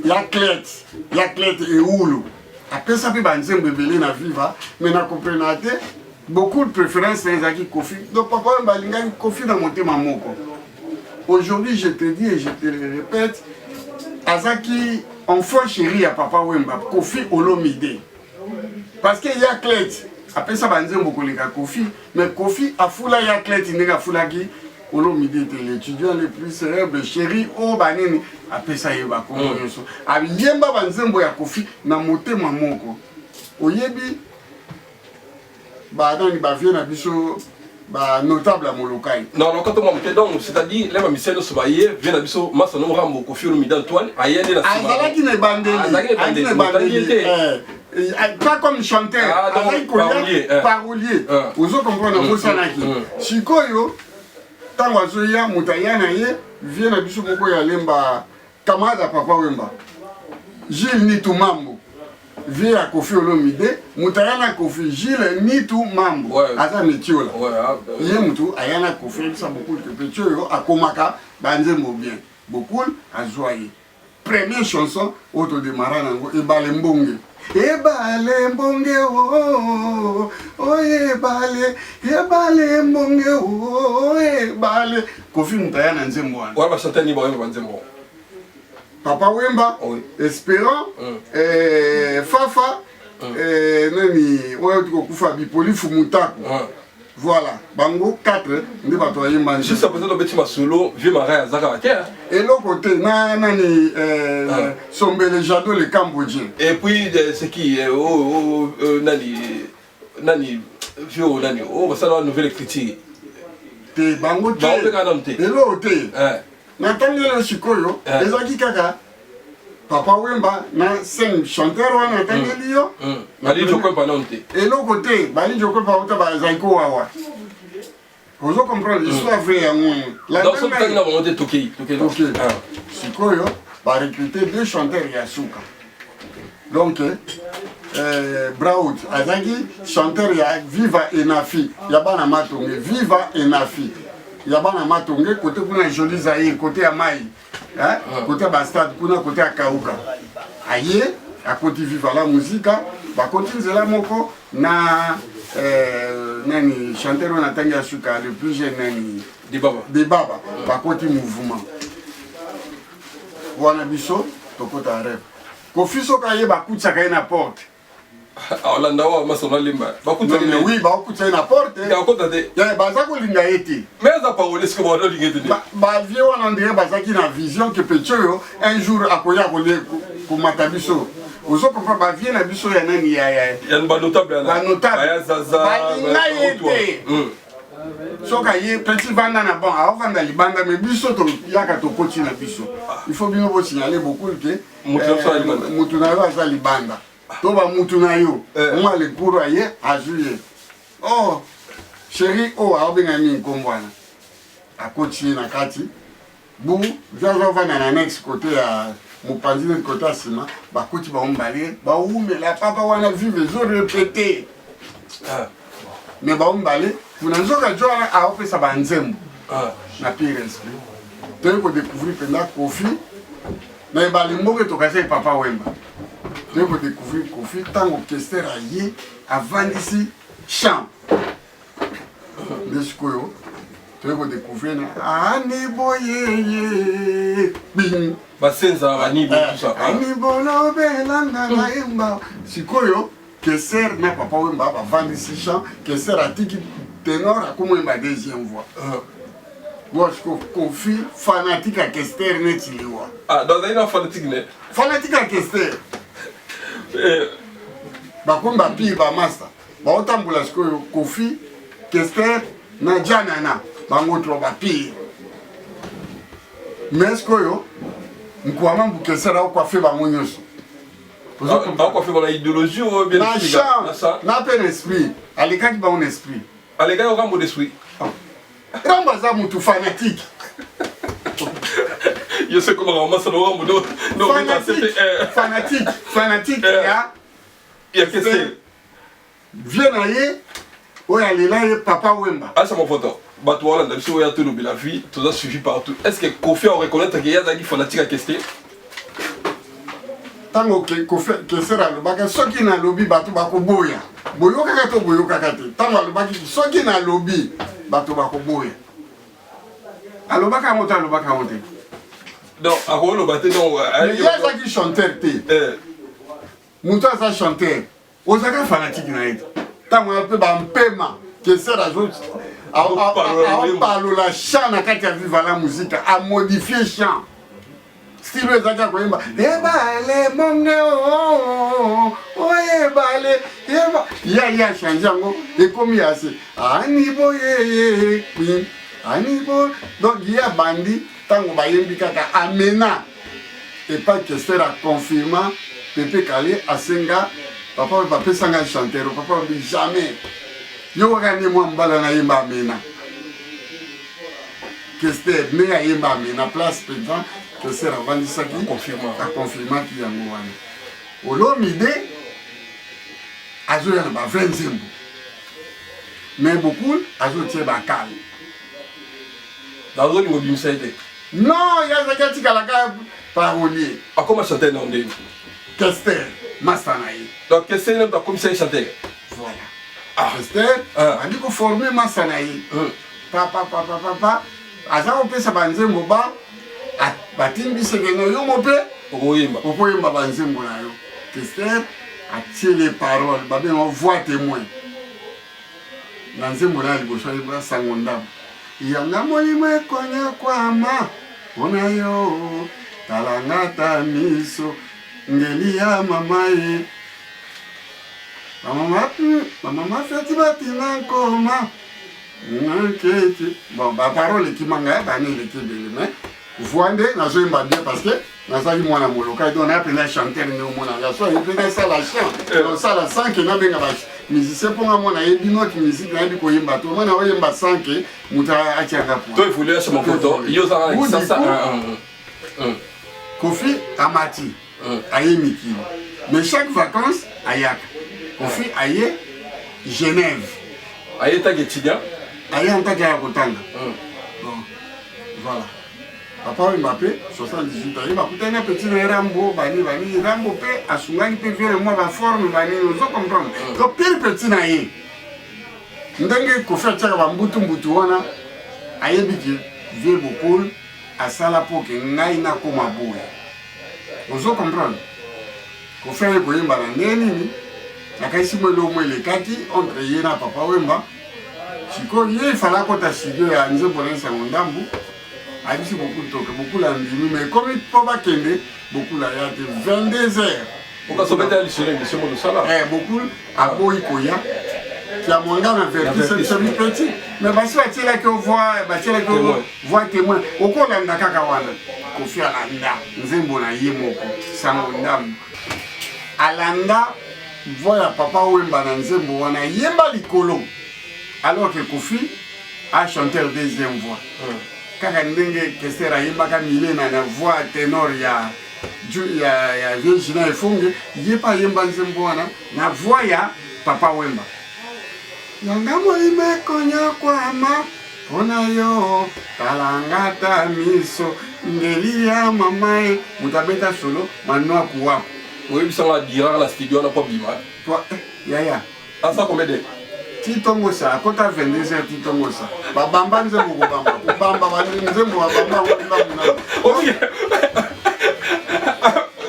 ya Clet, ya Clet Eulu, apesa mpe banzembo ebele na Viva. Mais na comprena te, beaucoup de préférence na ezalaki Kofi. Donc papa oyo balingaki Kofi na motema moko. Aujourd'hui, je te dis et je te le répète, azaki enfant chéri ya Papa Wemba, Kofi Olomide, parce que ya Clet apesa banzembo koleka Kofi. Mais Kofi afula ya Clet ndenge afulaki Olomide te. L'étudiant le plus célèbre, chéri oyo banini, apesa ye bakombo nyonso, ayemba banzembo ya Kofi na motema moko. Oyebi banani, bavieux na biso, banotable ya Molokai. Non, non, quand on moke, donc c'est-à-dire les bamisien nyonso baye, vieux na biso Masano Rambo, Kofi Olomide Antoine aye nde na nsima. Azalaki na ebandeli. Azalaki na ebandeli. Motangi te. Pas comme chanteur. Ah, donc, azalaki koya parolier, eh. Parolier. Ah. Ozo comprendre? Abosanaki. Sikoyo ntango azoya, moto aya na ye, vieux na biso moko ya Lemba, camarade ya Papa Wemba, Gilles Nitu Mambo, vieux ya Kofi Olomide, moto aya na Kofi, Gilles Nitu Mambo, aza Metiola. Ouais, ah, ye motu aya na Kofi, ayebisa Bokul ke petit oyo akomaka banzembo bien. Bokul azwa ye. Première chanson oyo todemara nango, Ebale Mbonge. Ebale mbonge o, o ebale, ebale mbonge o, ebale. Kofi moto aya na nzembo wana. Wana bachanteur nini bayemba banzembo? Papa Wemba, Espérant, Fafa, nani oyo auti kokufa, Bipolifu Mutaku. Voilà, bango 4 nde bato bayemba. Juste après tobeti masolo, vieux Marin aza kaka te, hein? Eloko te na nani, Sombele Jado le Cambodgien. Et puis c'est qui, oh, oh, nani nani, vieux oyo nani oyo basala wa nouvelle écriture? Te, bango te. Bango mpe kaka nanu te. Eloko te. Na ntangeli sikoyo, ezalaki kaka Papa Wemba na cinq chanteur wana natangeli yo. Bali Jokwempa nanu te. Eloko te, bali Jokwempa uta bazalaki kowawa. Ozo comprendre? Histoire vraie yango. Donc soki totangi na bango te, tokei tokei. Ok. Sikoyo barecrute deux chanteurs ya suka. Donc Braut azalaki chanteur ya Viva Enafi ya bana Matonge, Viva Enafi ya bana Matonge, kote kuna Joli Zaire, kote ya mai, hein? Kote ya bastade kuna, kote ya Kauka. Aye akoti Viva la Musica, bakoti nzela moko na nani, chanteur oyo natangi ya suka, le plus jeune, nani? Debaba. Debaba. Bakoti mouvement wana, biso tokota rep. Kofi soki aye, bakutisaka ye na porte. Olanda wa Masano Alimba. Bakutaki? Oui, bakutisa ye na porte. Akota te. Baza kolinga ye te. Mais aza parolier, sikoyo baolinga ete nde bavieux wana ndenge bazalaki na vision ke petit oyo un jour akoya komata biso. Ozo comprendre? Bavieux na biso ya nani, ya banotable. Banotable balinga ye te. Soki aye, petit vanda na bon, aovanda libanda, mais biso toyaka, tokoti na biso. Il faut bino bosignale beaucoup ke mutu na yo aza libanda, to bamutu na yo mwa lekuru aye, azwi ye. Oh chéri, oyo aobenga nini, nkombo wana, akoti ye na kati. Bu vieux azovanda na annexe, côté ya Mopanzi neti kote ya nsima, bakoti bango mibale, bawumela papa wana vive ezo repete. Ah. Mais bango mibale kuna nzoka jo wana aopesa banzembo ah. na pire esprit. Toyei kodécouvrir mpenza Koffi na ebale mboka etokasaki Papa Wemba. Toyei kodécouvrir Koffi ntango Kester aye avandisi champ nde sikoyo toyei kodécouvrir na ani boyeye bing basenza bani botusa eh, ani bolobelanga nayemba sikoyo Kester na Papa Wemba bavandisi champ. Kester atiki ténor akomi oyemba deuxième voix. Bon, sikoyo Koffi fanatique ya Kester neti liwa. Ah, donc azali na fanatique ne? Fanatique ya Kester. Eh. Bakomi bapire bamasta baotambola sikoyo Koffi, Kester na Janana bango trois bapire. Mais sikoyo Nkwama Mbukesera akoafe bango nyonso. Akoafe bango na idéologie oyo bien na champ na mpe na esprit, alekaki bango na esprit. Alekaki Rambo d'esprit. Rambo aza mutu fanatique. Yo se komaka masala Rambo no no fanatique, fanatique, fanatique ya ya Kester. Vie na ye oyo alela ye Papa Wemba. Asa mofoto bato balanda biso oyo atolobela vie toza suivi partout. Est ce que Koffi a reconnaître que ye azalaki fanatique ya Kester? Ntango Kester alobaka soki nalobi bato bakoboya, boyokaka to boyokaka te? Ntango alobaki soki nalobi bato bakoboya, alobaka yango te? Alobaka yango te. Donc akoloba te donc ye azalaki chanteur te. Moto aza chanteur ozalaka fanatique na ye te. Ntango ya mpe bampema Kester aopalola chant na kati ya Viva la Musica, amodifie chant, style oyo ezalaki ya koyemba ebale monge oyebale yeba ya ye achange yango ekomi ya se ani boyeye kwi ani bo. Donc ye abandi ntango bayembi kaka amena epai Kester aconfirma Pepe Kale asenga papa oyo bapesanga chanteur. Papa obi jamais, yo kaka nde mwa mbala nayemba amena. Kester ndenge ayemba amena place mpenza Kester avandisaki aconfirmaki yango wana. Olomide azoya na bavrai nzembo, mais beaucoup azotie bakale. Nazolinga obimisa ye te. Non, ye azalaki atikalaka parolier. Akoma chanteur na ndenge Kester masta na ye. Donc Kester nde akomisa ye chanteur. Voilà. Ah. Kester andi koforme masta na ye. Papa papa papa aza kopesa banzembo ba batindi bisekeno yo mo mpe okoyemba okoyemba banzembo na yo. Kester atie les paroles babenga voix témoin na nzembo na ya liboso ayemba sango ndambo yanga molimo ekonyokwama mpona yo talanga ta miso ngeli ya mama ye bamama feti batina nkoma nketi. Bon, baparole ekimanga ya bani eleki ebele, mais voix nde nazoyemba bien parce que nazalaki mwana molokai, donc naya mpenza chanteur nde omonanga so aye mpe nasala chant, osala sans que nabenga ba musicien mpo nga mwana ayebi note musique, nayebi koyemba to mwana oyemba sans que moto atianga point. To évolue sur mon photo yo ozala na Kisasa. Koffi amati aye mikili, mais chaque vacances ayaka. Koffi aye Genève. Aye tant qu'étudiant. Aye en tant que aya kotanga. Bon, voilà, Papa Wemba mpe 78 aye bakutani na petit na ye Rambo bani bani. Rambo mpe asungaki mpe vieux na mwa baforme banini, ozo comprendre. Donc pire petit na ye ndenge Koffi atiaka bambutu mbutu wana, ayebi ke vieux Bokul asala mpo ke ngai nakoma boye, ozo comprendre. Koffi aye koyemba na ndenge nini nakanisi mwa eloko mo elekaki entre ye na Papa Wemba. Sikoyo ye efala akɔta studio ya nzembo na esango ndambu, ayebisi Bokulu toke. Bokulu andimi, mais ekomi mpo bakende, Bokulu aya te 22 heures. Okasobeta lisolo émission mo tosala. Eh, Bokulu aboyi koya kiamwanga na verti somi petit, mais basi batielaki yo voix, batielaki yo voix témoin, okolanda kaka wana. Koffi alanda nzembo na ye moko sango ndambu, alanda voix ya Papa Wemba na nzembo wana yemba likolo, alors que Koffi a chanteur deuxième voix, kaka ndenge Kester ayembaka Milena na voix ténor ya Ya, ya vieux Gina Efonge, ye mpe ayemba nzembo wana na voix ya Papa Wemba. Yanga molimo ekonyokwama mpo na yo, talanga ata miso ngeli ya mama ye. Moto abeta solo Manuaku Waku. Oyebisanga diraka na studio wana mpo abima. Toi, eh, yaya. Asa combien de ti ntongo sa akota 22 heures ti ntongo sa babamba nzembo kobamba kobamba nzembo babamba yango ndambu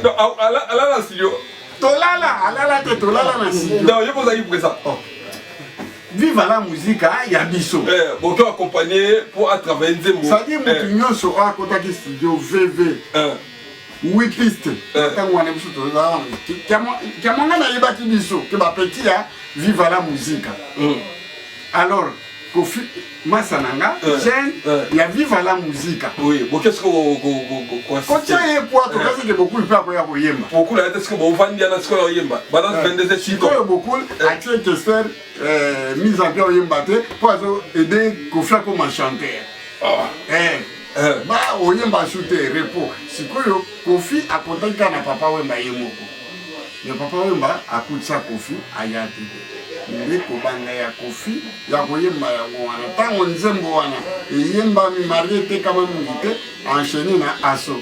Alala na studio. Tolala, alala te, tolala na studio. Non, yo kozaki présent. Oh. Viva la musique ya biso. Eh, boki accompagner pour à travailler nzembo. C'est-à-dire mutu eh. nyonso oyo akotaki studio VV. Eh. 8 piste. Eh. Ntango wana biso tozala kiamwanga nayebaki biso ke bapeti ya Viva la musique. Alors Kofi masa na nga eh, jeune eh. ya Viva la musica. Oui, boke siko kotia ye poa tokasi ke Bokul mpe akoya koyemba. Bokul ayete siko bovandi yana siko oyemba. Bana 22 eh. sikoyo Bokul atie Kester mise en pied oyemba te mpo azo aider Kofi akoma chanteur. Ah. Eh. Ba oyemba su te repos. Sikoyo Kofi akontaki kaka na Papa Wemba ye moko. Mais Papa Wemba akutisa Kofi aya te. Nde kobanda ya Kofi ya koyemba yango wana. Ntango nzembo wana eyembami marie etekama mingi te, enchaîne na aso.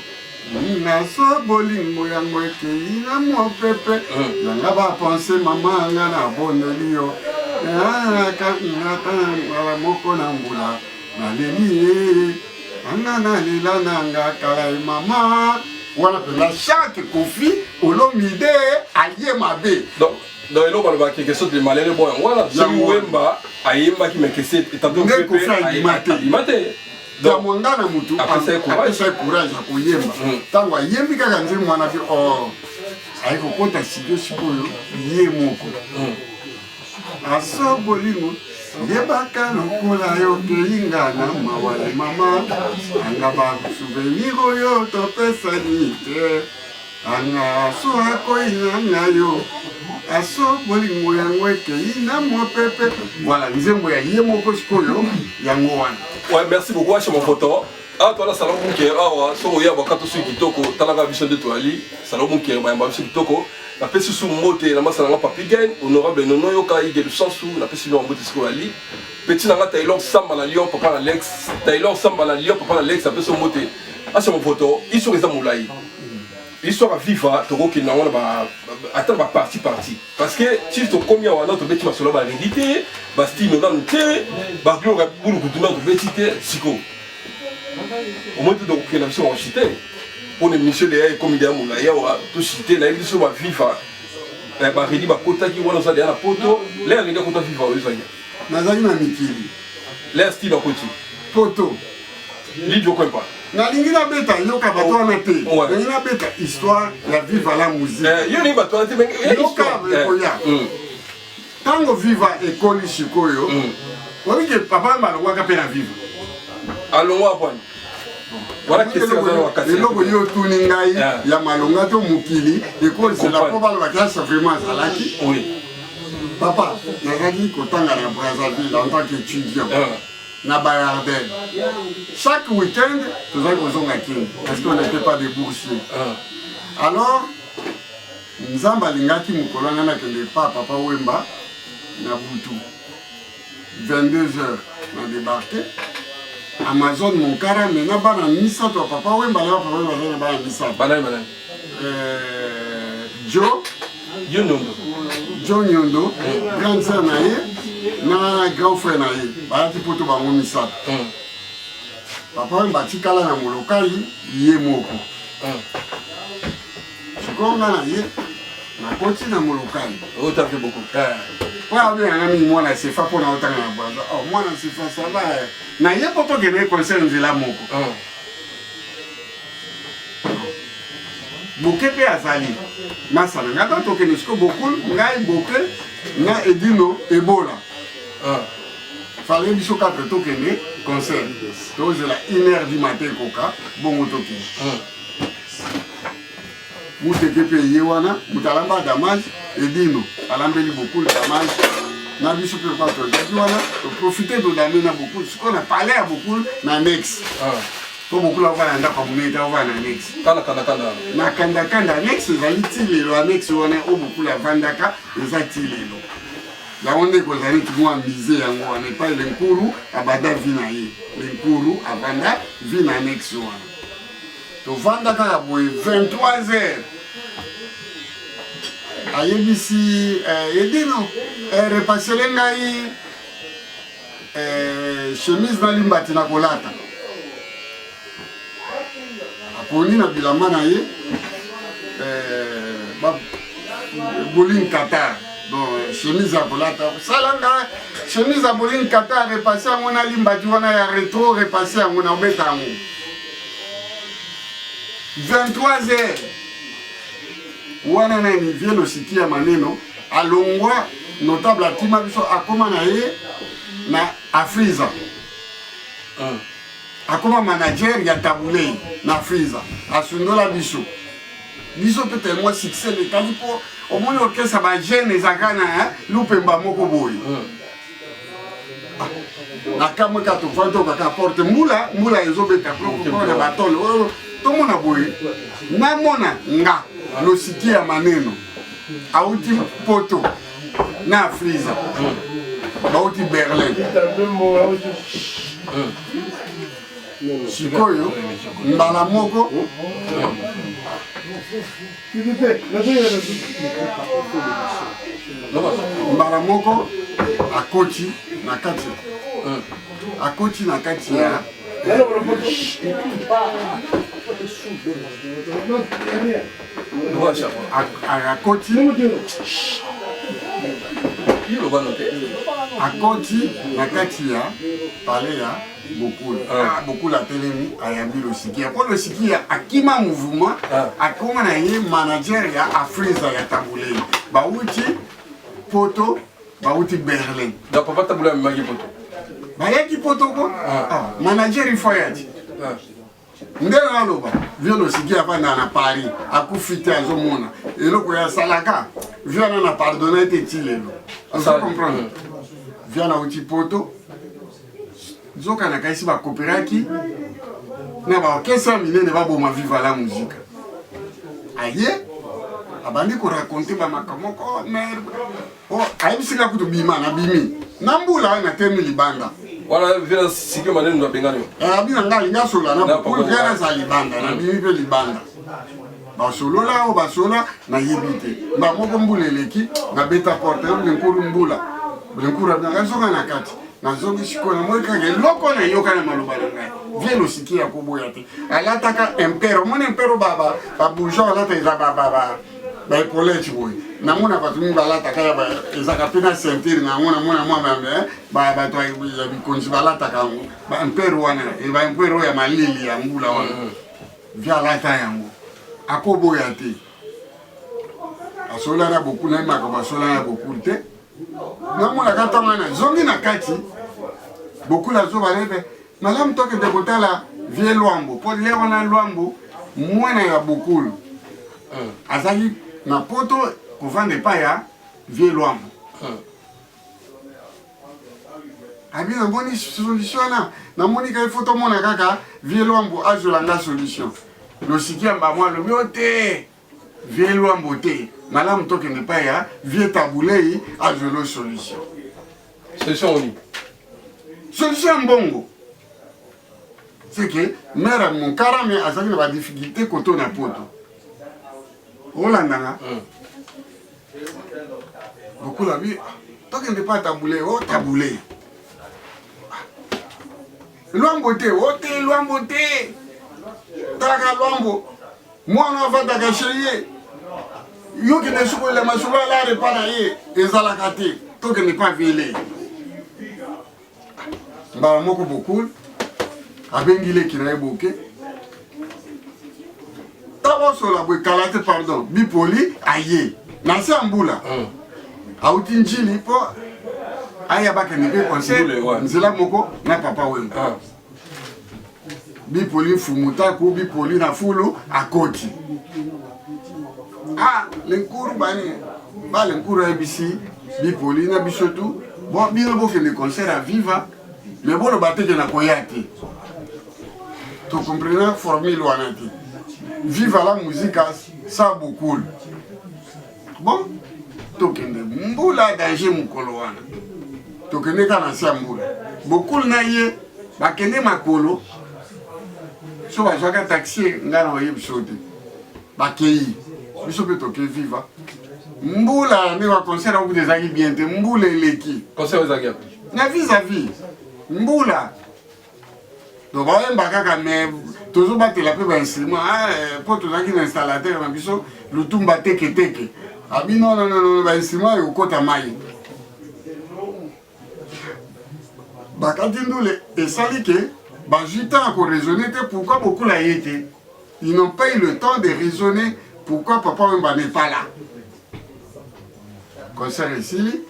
Naso bolingo yango ekei na mopepe yanga bapense mama nga nabondeli yo ata mbala moko na mbula naleli ye anga nalela nanga kala ye mama wana mpenza chaque Kofi Olomide aye mabe. Donc eloko alobaki ke soki malele bon yango wana soki Wemba ayembaki mais kese nde Kofi andima te andima te. Yango nga na mutu apesa ye courage ya koyemba. Ntango ayembi kaka nzembo wana mpe or aye kokota studio sikoyo ye moko. Aso bolingo yebaka lokola yo keinga na mawa ya mama anga ba souvenir oyo topesani te anga aso akoyina na yo aso bolingo yango ekei na mopepe. Voilà nzembo ya ye moko sikoyo yango wana. Ouais, merci beaucoup Acha Mofoto. Awa toala salon Bunkere awa soki oya bakato soki kitoko talaka biso nde toyali salon Bunkere bayamba biso kitoko. Napesi susu mbote na masala nga Papi Gain, honorable Nono Yoka Ige Lusansu, napesi bino mbote sikoyo ali. Petit na nga Taylor Samba na Lyon, papa na Lex, Taylor Samba na Lyon, papa na Lex, napesi mbote. Acha Mofoto, histoire eza molayi. Histoire ya Viva tokokende yango na ba ata na ba parti parti parce que ti tokomi awa nano tobeti masolo ba redi te ba stino nanu te ba gloire bulukutu nanu tobeti te sikoyo omoni te tokokende biso na te mpona émission deya ekomi deya molai awa toshite nayebi biso ba Viva ba redi bakotaki wana oza deya na poto lere redi akota Viva oyo ezali nazali na mikili lere stino akoti poto Lidio Kwempa. Nalingi nabeta yoka bato wana te. Nalingi nabeta histoire ya Viva la musique. Yo ningi bato wana te mais yoka ekoya. Ntango Viva ekoli sikoyo, oyebi ke papa alongwaka mpe na Viva. Alongwa pwani. Voilà question aza na makasi. Eloko yo otuni ngai ya malonga to mokili ekozela mpo balobaki asa vraiment azalaki. Oui. Papa, nazalaki kotanga na Brazzaville en tant qu'étudiant. Na Bayardel. Chaque week-end, tozali kozonga Kin parce qu'on n'était pas des boursiers. Alors, Nzambe alingaki mokolo wana nakende pa Papa Wemba na butu 22 heures na débarqué Amazon Monkara mais na bana misato ya Papa Wemba na Papa Wemba na bana misato. Banani banani? Joe Joe Nyondo. Joe Nyondo, grande sœur na ye na grand frère na ye bayaki poto bango misato. Papa Wemba atikala na Molokai ye moko. Sikoyo nga na ye nakoti na Molokai. Oh, t'as fait beaucoup. Po abenganga mingi mwana Sefa mpo na otanga na Brazza. Oh, mwana Sefa ça va. Na ye mpo tokende concert nzela moko. Boke mpe azali masa na ngai to tokende sikoyo Bokul ngai Boke na Edino Ebola. Fallait biso 4 tokende concert. Tozela 1 heure du matin ekoka bongo tokende. Muteke mpe ye wana moto alamba damage Edino alambeli Bokul damage na biso mpe kwa tozalaki wana toprofite todame na Bokul sikoyo na palais ya Bokul na annexe. Mpo bokula ovanda na ndako ya monene te, ovanda na annexe. Kanda kanda kanda. Na kanda kanda annexe ezali ti lelo, annexe wana oyo bokula avandaka eza ti lelo. Yango nde ekozala neti mwa musée yango wana epai Lenkuru abanda vie na ye. Lenkuru abanda vie na annexe wana. Tovanda kaka boye 23 heures ayebisi eh, Edino eh, repasele ngai eh, chemise na limbati na kolata aponi na bilamba na ye eh, ba, boling qatar donc chemise ya kolata sala nga chemise ya boling qatar repasse yango na limbati wana ya retro repasse yango na obeta yango 23 heures wana nani vie losiki ya maneno alongwa notable akima biso akoma na ye na afriza akoma manager ya tabulei na afriza asundola biso biso mpe tellement succès elekaki mpo omoni orchestre ba jeune ezalaka na lupemba moko boye ah, nakamwe kaka tovandi tokaka porte mbula mbula ezobeta na batole oyo tomona boye namona nga losiki ya maneno auti poto na afriza bauti berlin sikoyo mbala moko mbala moko akoti na kati akoti na kati ya akoti akoti na kati ya palais ya bokula ah. Bokula atelemi ayambi losikia mpo losikia akima mouvement ah. Akoma na ye manager ya afrisa ya tabulei bauti poto bauti berlin donc papa tabulei amemaki poto bayaki poto ko ah. Ah, manager ifo ayati ah. Nde naloba vieux losiki afanda na Paris akufi te azomona eloko ya asalaka vieux wana na pardonne ete ti lelo ozo comprendre vieux wana auti poto nzoka nakanisi bakoperaki na baorchestre ya minene baboma viva la musica aye abandi koraconte bamakambo moko mare Oh, ayebisi nga kutu bima na bimi na mbula natemi libanda wana vila sike manene ndo abengani yo eh, abi na nga alingi asola na bokulu nga nazala libanda nabimi mpe libanda basolola oyo basola nayebi te mba moko mbula eleki nabeta porte lenkuru mbula lenkuru abinanga zoka na kati nazongi sikoyo namoni kaka eloko nayoka na maloba na ngai vie losiki ya koboya te alataka impere omoni impere babourgeois alata eza ba epolete boye namona bato mingi balataka ya ezalaka mpe na ceinture na yango namona mwa bato ya bikonzi balataka yango baimpere wana baimpere oyo ya malili ya mbula wana mm. vi alata yango akoboya te asola na bokulu na ye makambo asola na bokulu te namonaka ntango wana zongi na kati bokulu azoba nete Malamu tokende kotala vieux Luambo po le wana Luambo mwana ya Bokulu hmm. azali na poto kovanda epai ya vieux Luambo hmm. abi namoni solution wana namoni kai fo tomona kaka vieux Luambo azwela nga solution losiki ya mbamo alobi o te vieux Luambo te malamu tokende epai ya vieux Tabulei azwela solution solution oni solution ya mbongo c'est que mère monkarame azalaki na badifficulté koto na poto olandanga mm. lokola bi tokende pa tabule o tabule lwambo te o te lwambo te talaka lwambo mwana afandaka chez ye yo kende sokolela masolo alare epa na ye ezalaka te tokende pa vele mbala moko bokul abengi leki na ye boke ntango osola boye kala te pardon bipoli aye na se ya mbula mm. auti njili mpo aya bakende mpe concert nzela moko na papa wemba ah. Bipoli mfumu taku bipoli na fulu akoti ah lenkuru bani ba lenkuru ayebisi bipoli na biso tu bo bino bokende concert ya viva me boloba te ke nakoya te. Tocomprena formule wana te. Viva la musica sa bokul. Bon, tokende mbula danger mokolo wana. Tokende kaka na se ya mbula. Bokul na ye bakende makolo. So bazwaka taxi ngai na oyebi so te. Bakei. Biso mpe tokei viva. Mbula nde ba concert yango kutu ezalaki bien te. Mbula eleki. Concert ezalaki wapi? Na vis à vis. Mbula. Donc bayemba kaka mais tozobatela mpe bainstrument mpo ah, eh, tozalaki na installateur na biso lutumba teketeke abi non non non bainstrument ekokota mai bakati ndule esali ke bazwi temps ya koraisonne te pourquoi bokula ye te. Ils n'ont pas eu le temps de raisonner pourquoi Papa Wemba n'est pas là. Concert esili,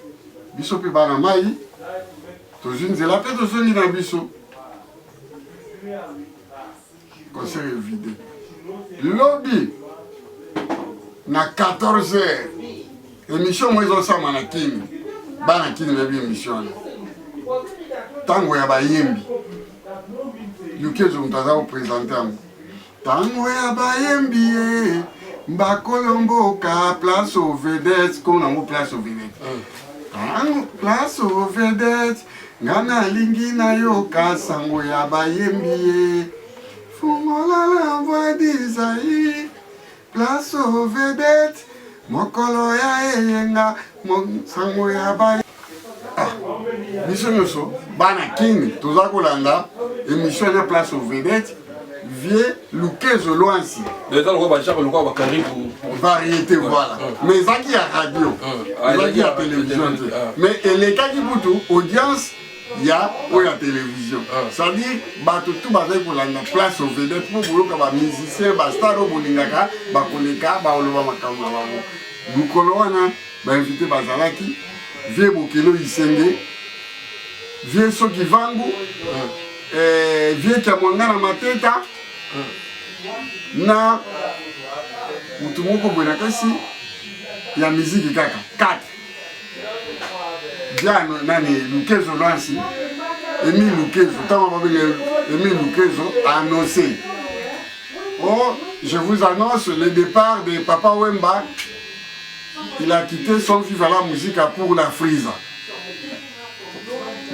biso mpe bana mai, tozwi nzela mpe tozongi na biso. Concert evide. Lobi na 14 heures émission moko ezosama na Kin, bana Kin bayebi émission wana, ntango ya bayembi Lukezo moto aza kopresente yango ntango ya bayembi ye mbakolo mboka place aux vedettes kombo nango place aux vedettes ntango mm. place aux vedettes nga nalingi nayoka sango ya bayembi ye fungola la voix d'Isaïe Place aux vedettes, mokolo ya eyenga, sango ya ba ah, biso nyonso bana king toza kolanda émission ya place aux vedettes vieux lukezo lwansi eza lokola bajacques lokola bakaribu variété voilà mais ezalaki ya radio ah, ezalaki ya télévision te ah. mais elekaki kutu audience ya oyo ya télévision ah. c'est-à-dire bato tu bazali kolanda place au vedette mpo boyoka bamusicien bastar oyo bolingaka bakoleka bakoloba makambo na bango mokolo wana bainvité bazalaki vie bokelo isenge vie soki vangu ah. eh, vie kiamwanga na mateta ah. na motu moko boye na kasi ya miziki kaka 4 Diano nani Lukezo Lwansi Emile Lukezo ntango babenga Emile Lukezo a annoncé oh je vous annonce le départ de Papa Wemba il a quitté son Viva la Musica pour la Frisa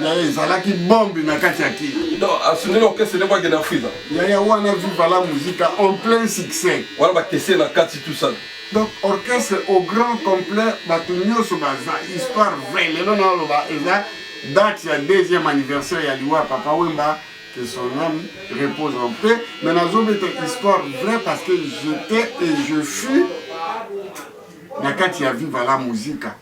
yaya ezalaki bombe na kati ya kini asundeli orchestre nde bakende na Frisa yaya wana Viva la Musica en plein succès wana bakese na kati tout ça Donc orchestre au grand complet bato nyonso baza histoire vraie lelo naoloba eza date ya deuxième anniversaire ya liwa ya papa wemba que son âme repose en paix mais nazobeta histoire vraie parce que j'étais et je fus na kati ya viva la musica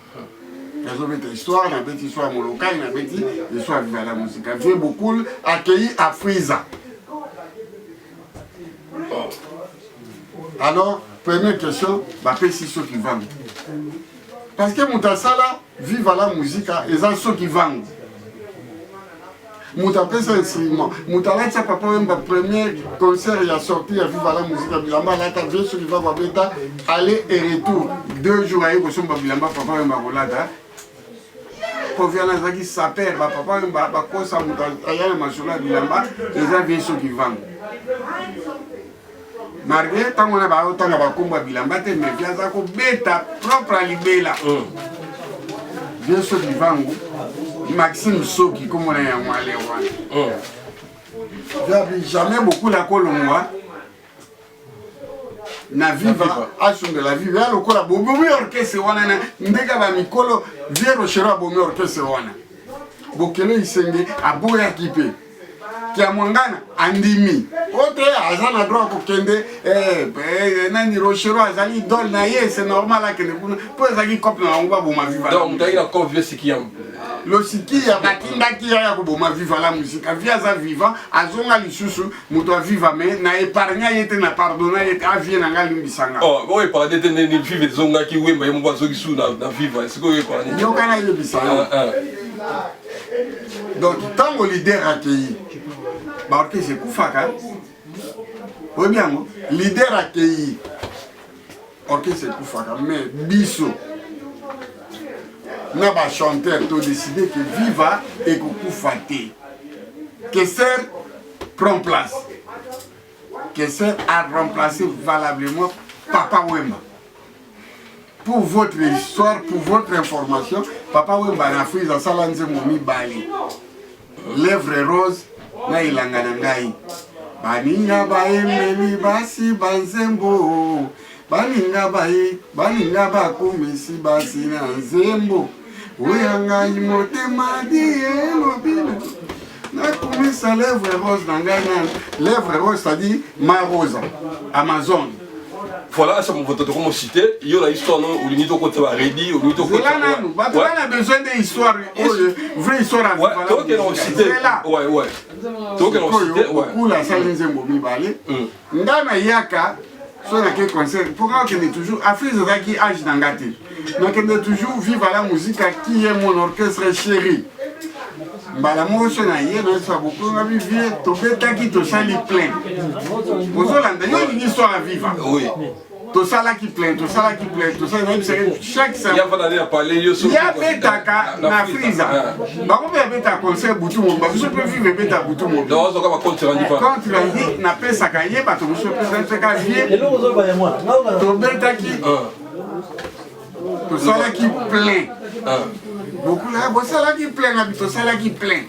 nazobeta histoire nabeti histoire ya molokai nabeti histoire ya viva la musica vieux bokul akei afriza Alors, première question, bapesi soki vangu. Parce que moto asala viva la musica eza soki vangu. Moto apesa instrument, moto alatisa papa Wemba premier concert ya sortie ya viva la musica bilamba alata vieux soki vangu abeta aller et retour deux jours aye kosomba bilamba papa Wemba akolata Koffi wana azalaki saper ba papa oyo bakosa moto aya na masolo ya bilamba eza vie soki vangu malgré ntango wana baotanga bakombo ya bilamba te mais vie aza kobeta propre ya libela mm. vie soki vangu maxime soki kombo na yango ale wana mm. jamais bokula kolongwa na viva asundela viva ya lokola bobomi orchestre wana na ndenge ba mikolo vieux rochero abomi orchestre wana bokelo isenge aboyaki mpe kiamwangana andimi o te aza na droit kokende eh, eh, nani rochero azali idole na ye c'est normal akende kuna mpo ezalaki cope na bango baboma viva losikiya batindaki ya ya koboma viva la musica vi aza vivant azonga lisusu moto aviva me na épargna ye te na pardonna ye te avie na ngai alimbisa nga oh, oyo épargne te ndeni vive ezongaki wemba ye moko azoki su na viva sikoyo épargne yoka nayebisa yo ah, ah. donc ntango leader akei baorkestre ekufaka oyebi yango leader akei orchestre ekufaka mais biso na bachanteur todeside ke viva ekokufa te keser prend place. Kessler a remplacé valablement Papa Wemba. Pour votre histoire, pour votre information, Papa Wemba na Afrique asala nzembo mibale. Lèvre rose na elanga na ngai. Baninga bayembeli basi banzembo baninga baye baninga bakumisi basi na nzembo oya ngai motema dielobi nakumisa lèvre rose na ngai na lèvre rose c'est-à-dire ma rosa amazon. Voilà, asa movoto tokomo cité yo na histoire no olingi tokota ba redi, olingi tokota nanu bato bana besoin de histoire oyo, vraie histoire. Tokende na cité, ouais, tokende na cité. Okula asali nzembo mibale. Nga nayaka so nake concert mpo nga okende toujours Afrique, ezalaki age na nga te. Nakende toujours Viva la Musica qui est mon orchestre chéri. Mbala moko so na ye nayesa bokonga bivie, tobetaki, tosali plein. Ozolanda, yo olingi histoire ya Viva? Oui. Tosalaki plein, tosalaki plein, tosali, nayebisaki chaque Ya abetaka na Afriza, bango mpe abetaka concert butu mobimba, biso mpe Viva ebetaka butu mobimba. Compte rendu napesaka ye, bato mosusu epesaka vie. Tobetaki, tosalaki plein. Bokula bosalaki plein na tosalaki plein.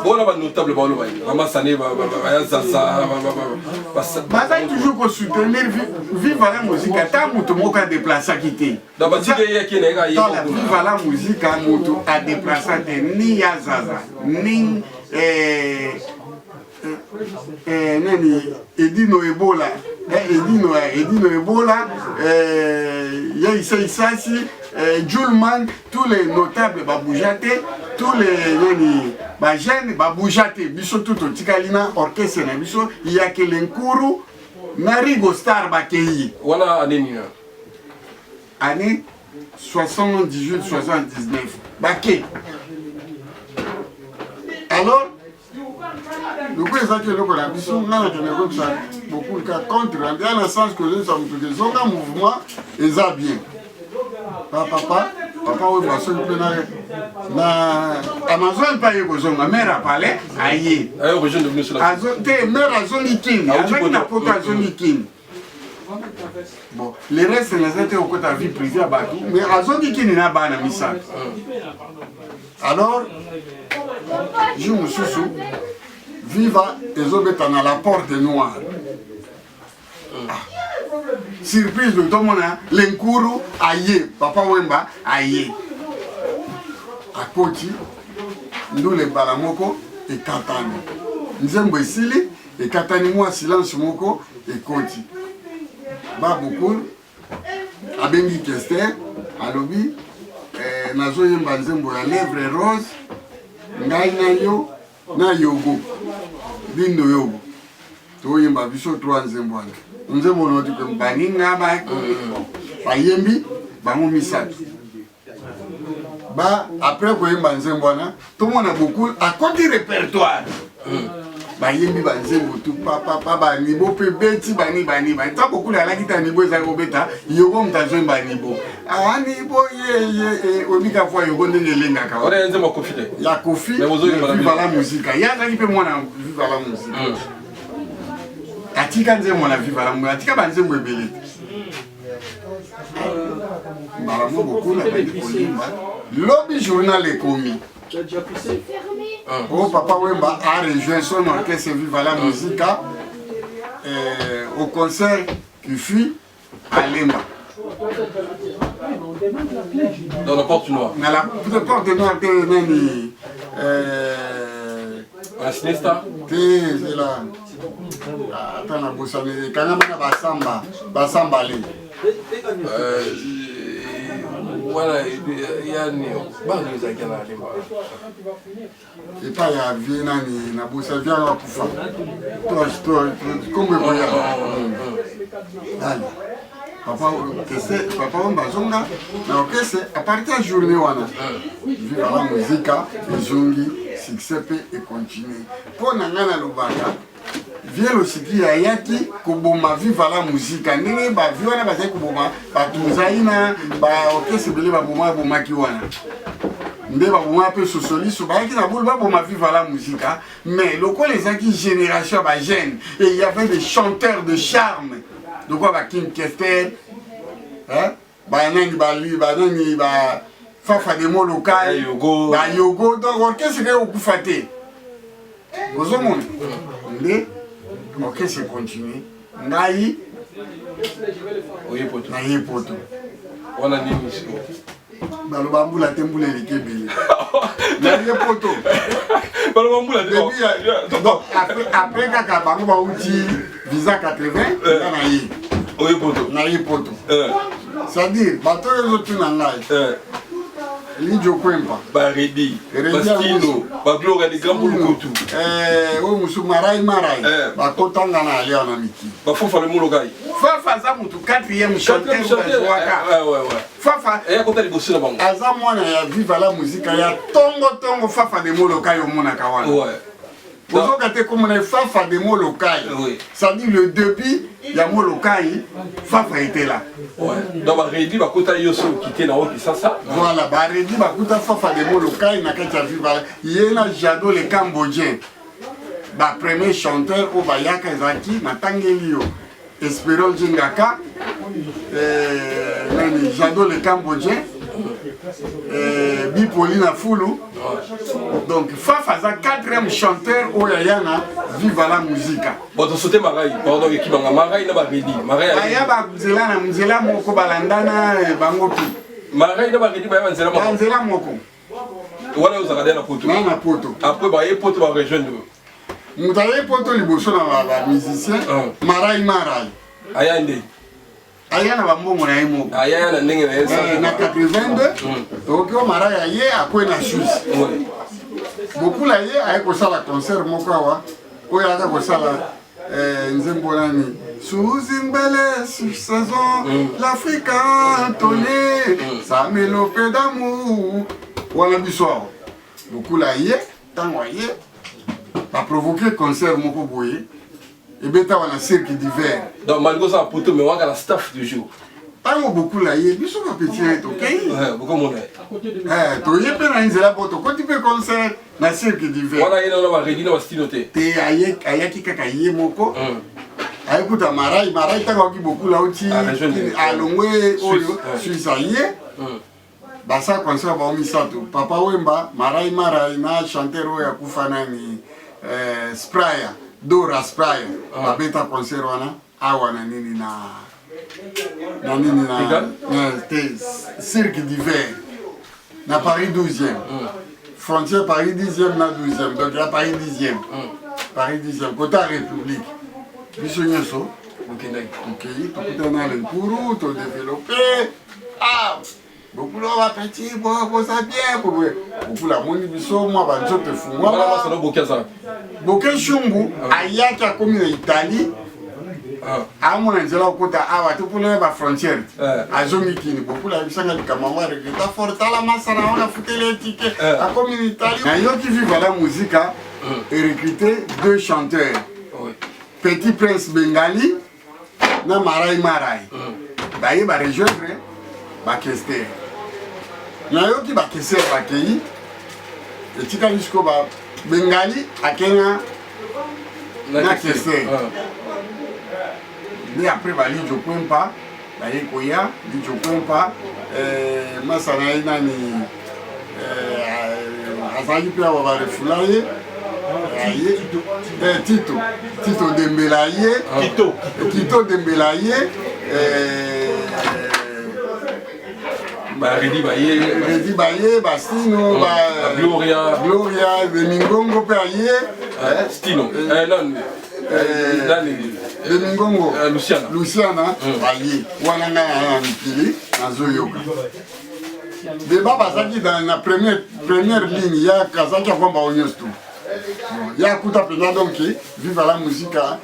Bona banotable baoloba bamasane baya zaza. Bazali toujours kosoutenir Viva la Musique. Ata moto moko adeplasaki te. Viva la Musique, moto adeplasa te, ni ya Zaza ni nani, Edino Ebola, Edino Ebola, ya Isa Isasi, Julman, tous les notables babouja te, tous les nani, bajeune babouja te. Biso tu totikali na orchestre na biso, Yakele Nkuru na Rigo Star bakei. Wana année nini? Année 78, 79 bake. Alors lokola ezalaki eloko na biso, ngai nakende koyebisa bokulika compte rendu ya na sens kozoyebisa motu ke zonga mouvement eza bien. Papa, papa oyo basoki mpe na Amazon mpe aye kozonga mare apale aye te, mare azongi Kini, azalaki na Poto, azongi Kini. Bon, le reste naza te kokota vie privée ya bato, mais azongi Kini na bana misato. Alors jour mosusu Viva ezobeta na la Porte Noire. Ah. Surprise, tomona Lenkuru aye, Papa Wemba aye, akoti ndule mbala moko ekatani, nzembo esili, ekatani, mwa silence moko ekoti. Babukul abengi Kester, alobi nazoyemba nzembo ya Lèvre rose, ngai na yo na Yogo Bindo Yogo, toyemba biso trois nzembo wana. Nzembo noti baninga bayembi bango misato ba. Après koyemba nzembo wana, tomona Bokul akoti répertoire, bayembi banzembo tu papapa, banibo mpe beti bani bani bani. Ta Bokul alaki ta nibo ezali kobeta, Yogo moto azoyemba nibo anibo yeye obika fois Yogo ndenge elengaka. Ya Kofi, Viva la Musique. Ye azalaki mpe mwana Viva la Musique, atika nzembo na Viva la Musique, atika banzembo ebele te. Mbala moko Bokula bandi koyemba. Lobi journal ekomi: oh, Papa Wemba a rejoint son orchestre Viva la Musica au concert qui fut à Lemba. Dans la Porte Noire. Na la Porte Noire te, nani La Sinesta. Te, ezela, ata na bosani, ekangama na basamba basambale. Wana yani bana ezalaki na Lemba. Epai ya vie nani, na bosa vie yango akufa, kombo ekoya ali papa kese, papa Wemba azonga na orchestre. À partir ya journée wana, Viva la Musica ezongi succès mpe econtinue. Mpo na ngai nalobaka, vieux Losiki ayaki koboma Viva la Musica ndenge bavie wana bazali koboma bato. Ozali na baorchestre ebele baboma, babomaki wana. Nde baboma mpe sosoliso, bayaki na bulu baboma Viva la Musica, mais lokola ezalaki génération ya bajeune et il y avait des chanteurs de charme lokola ba King Kester, hein? Banani bali banani ba Fafa de Molokai, bayogo, donc orchestre eke kokufa te. Ozomona nde orchestre continue. Ngai naye poto wana nini sikoyo? Baloba mbula te, mbula eleki ebele. Naye poto. Baloba mbula te. Donc après kaka bango bauti visa 80, nga na ye. Oye poto. Naye poto. C'est-à-dire bato oyo ezotuna ngai, Lidio Kwempa, Baredi, Bastino, Bagloria de Grand Bulukutu, oyo mosusu Marai Marai, bakotanga na alia na mikili. Bafofa le Molokai. Fafa aza motu quatrième chanteur bazwaka. Fafa eya kota liboso na bango. Aza mwana ya Viva la Musica ya tongo tongo. Fafa de Molokai omonaka wana. Ozoka te komona Fafa de Molokai. C'est-à-dire le début ya Molokai, Fafa était là. Ouais. Donc baredi bakuta yo so okite na Kinshasa. Voilà, baredi bakuta Fafa de Molokai na kati ya Viva. Ye na Jado le Cambodgien. Ba premier chanteur oyo bayaka ezalaki natangeli yo. Espérant Jingaka, nani Jado le Cambodgien, Bipoli na Fulu. Donc Fafa aza quatrième chanteur oyo aya na Viva la Musica. Bon, tosote Marai, pardon, ekibanga Marai na baredi. Marai baya banzela na nzela moko balandana bango tu. Marai na baredi baya banzela moko. Banzela moko. Wana ozalaka nde na poto. Na poto. Après baye poto ba rejoindre. Moto aye poto liboso na bamusicien, Marai Marai. Aya nde. Aya na bambongo na ye moko. Aya na ndenge na ye. Na 82, tokoki o Marai aye akwe na Suisse. Bokula ye aye kosala concert moko awa oyo ayaka kosala nzembo nani, sous une belle saison, l'Afrique a entonné sa mélopée d'amour. Wana biso awa Bokula ye ntango aye baprovoke concert moko boye ebeta wana Cirque d'hiver. Donc malgré ça poto, mais waka na staff toujours. Ntango Bokula ye, biso bapeti na ye tokei. Bokomona. Toye mpe na nzela po tokoti mpe concert na Cirque d'hiver. Wana ye nana baredi na bastino te? Te, ayaki kaka ye moko. Ayekuta Marai Marai ntango akoki Bokula auti alongwe oyo Suisse aye basala concert bango misato, Papa Wemba, Marai Marai na chanteur oyo akufa nani, Spraya, Dora Spraya. Babeta concert wana awa na nini na nini na te, Cirque d'hiver na Paris 12e, frontière Paris 10e na 12e, donc ya Paris 10e, Paris 10e côté ya République. Biso nyonso okendaki. Tokei, tokutana na Lenkuru, todéveloppe. Ah, Bokula, bapeti boza bien. Bokula amoni biso mwa banzoto efungwama. Boke Shungu ayaki, akomi na Italie, amona nzela kokota awa te mpona bafrontière te, azongi kini. Bokula ayebisanga likambo yango, aregreta fort: tala masana wana afuteli etike, akomi na Italie. Nayoki Viva la Musica erecrute deux chanteurs, Petit Prince Bengali na Marai Marai. Baye barejoindre bakester. Nayoki bakester bakei, etikali sikoyo Bengali akei na kester. Nde après balijo Kwempa baye koya. Lijo Kwempa, masa na ye nani azalaki mpe awa, barefula ye. Tito, Tito Dembela ye. Tito. Tito Dembela ye. Baredi baye. Redi baye, Bastino. Gloria. Gloria Bemingongo mpe aye. Stino nani nani. Bemingongo. Luciana. Luciana aye wana. Ngai na mikili nazoyoka deba bazalaki na première ligne ya azalaki avant bango nyonso tu ya kuta mpenza. Donc Viva la Musica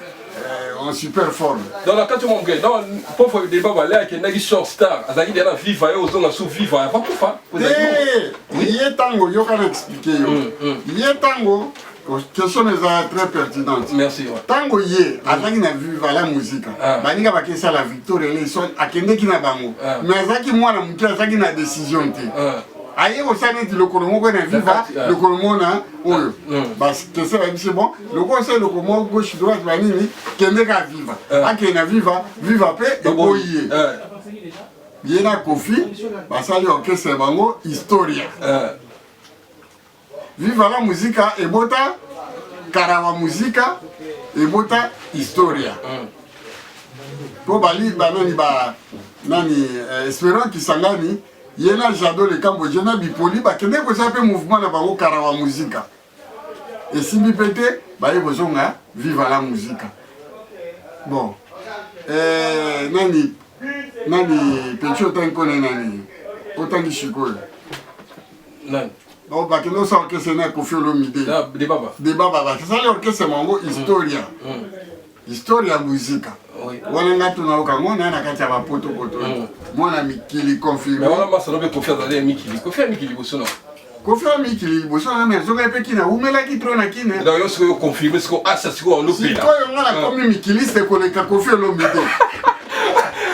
en super forme. Donc na kati moke, donc pauvre débat bale akendaki short star, azalaki deja na Viva, ye ozonga su Viva avant kufa. Te, ye ntango yoka na explique yo, ye ntango question eza très pertinente. Merci. Ntango ye azalaki na Viva la Musica, baninga bakesala Victor Eleison akendeki na bango, mais azalaki mwana moke, azalaki na décision te. Aye kosala neti lokolo moko na viva, lokolo moko na oyo. Bakese bayebisi bon, lokola osali lokolo moko gauche droite banini, kende kaka viva. Akende na viva, viva mpe eboyi ye. Ye na Kofi basali orchestre ya bango Historia. Viva la Musica ebota Karawa Musica, ebota Historia. Po bali banani ba nani Esperant Kisangani, ye na Jado Lekambo, je na Bipoli bakende kosala mpe mouvement na bango Karawa Musica. Esimbi mpe te, baye kozonga Viva la Musica. Bon, nani nani Penchi otangi kone nani otangi sikoyo nani? Bon, bakende osala orchestre na Kofi Olomide. Debaba. Debaba bakesali orchestre bango Historia. Historia Musica. Wana nga tuna oka ngo na kati ya bapoto poto. Mwana mikili confirmé. Mais wana masano pe Kofi azali ya mikili. Kofi ya mikili liboso na. Kofi ya mikili liboso na mais azonga pe kina umelaki trop na kina. Donc yo sikoyo confirmé sikoyo asa sikoyo ando pela. Sikoyo nga na komi mikiliste koleka Kofi Olomide.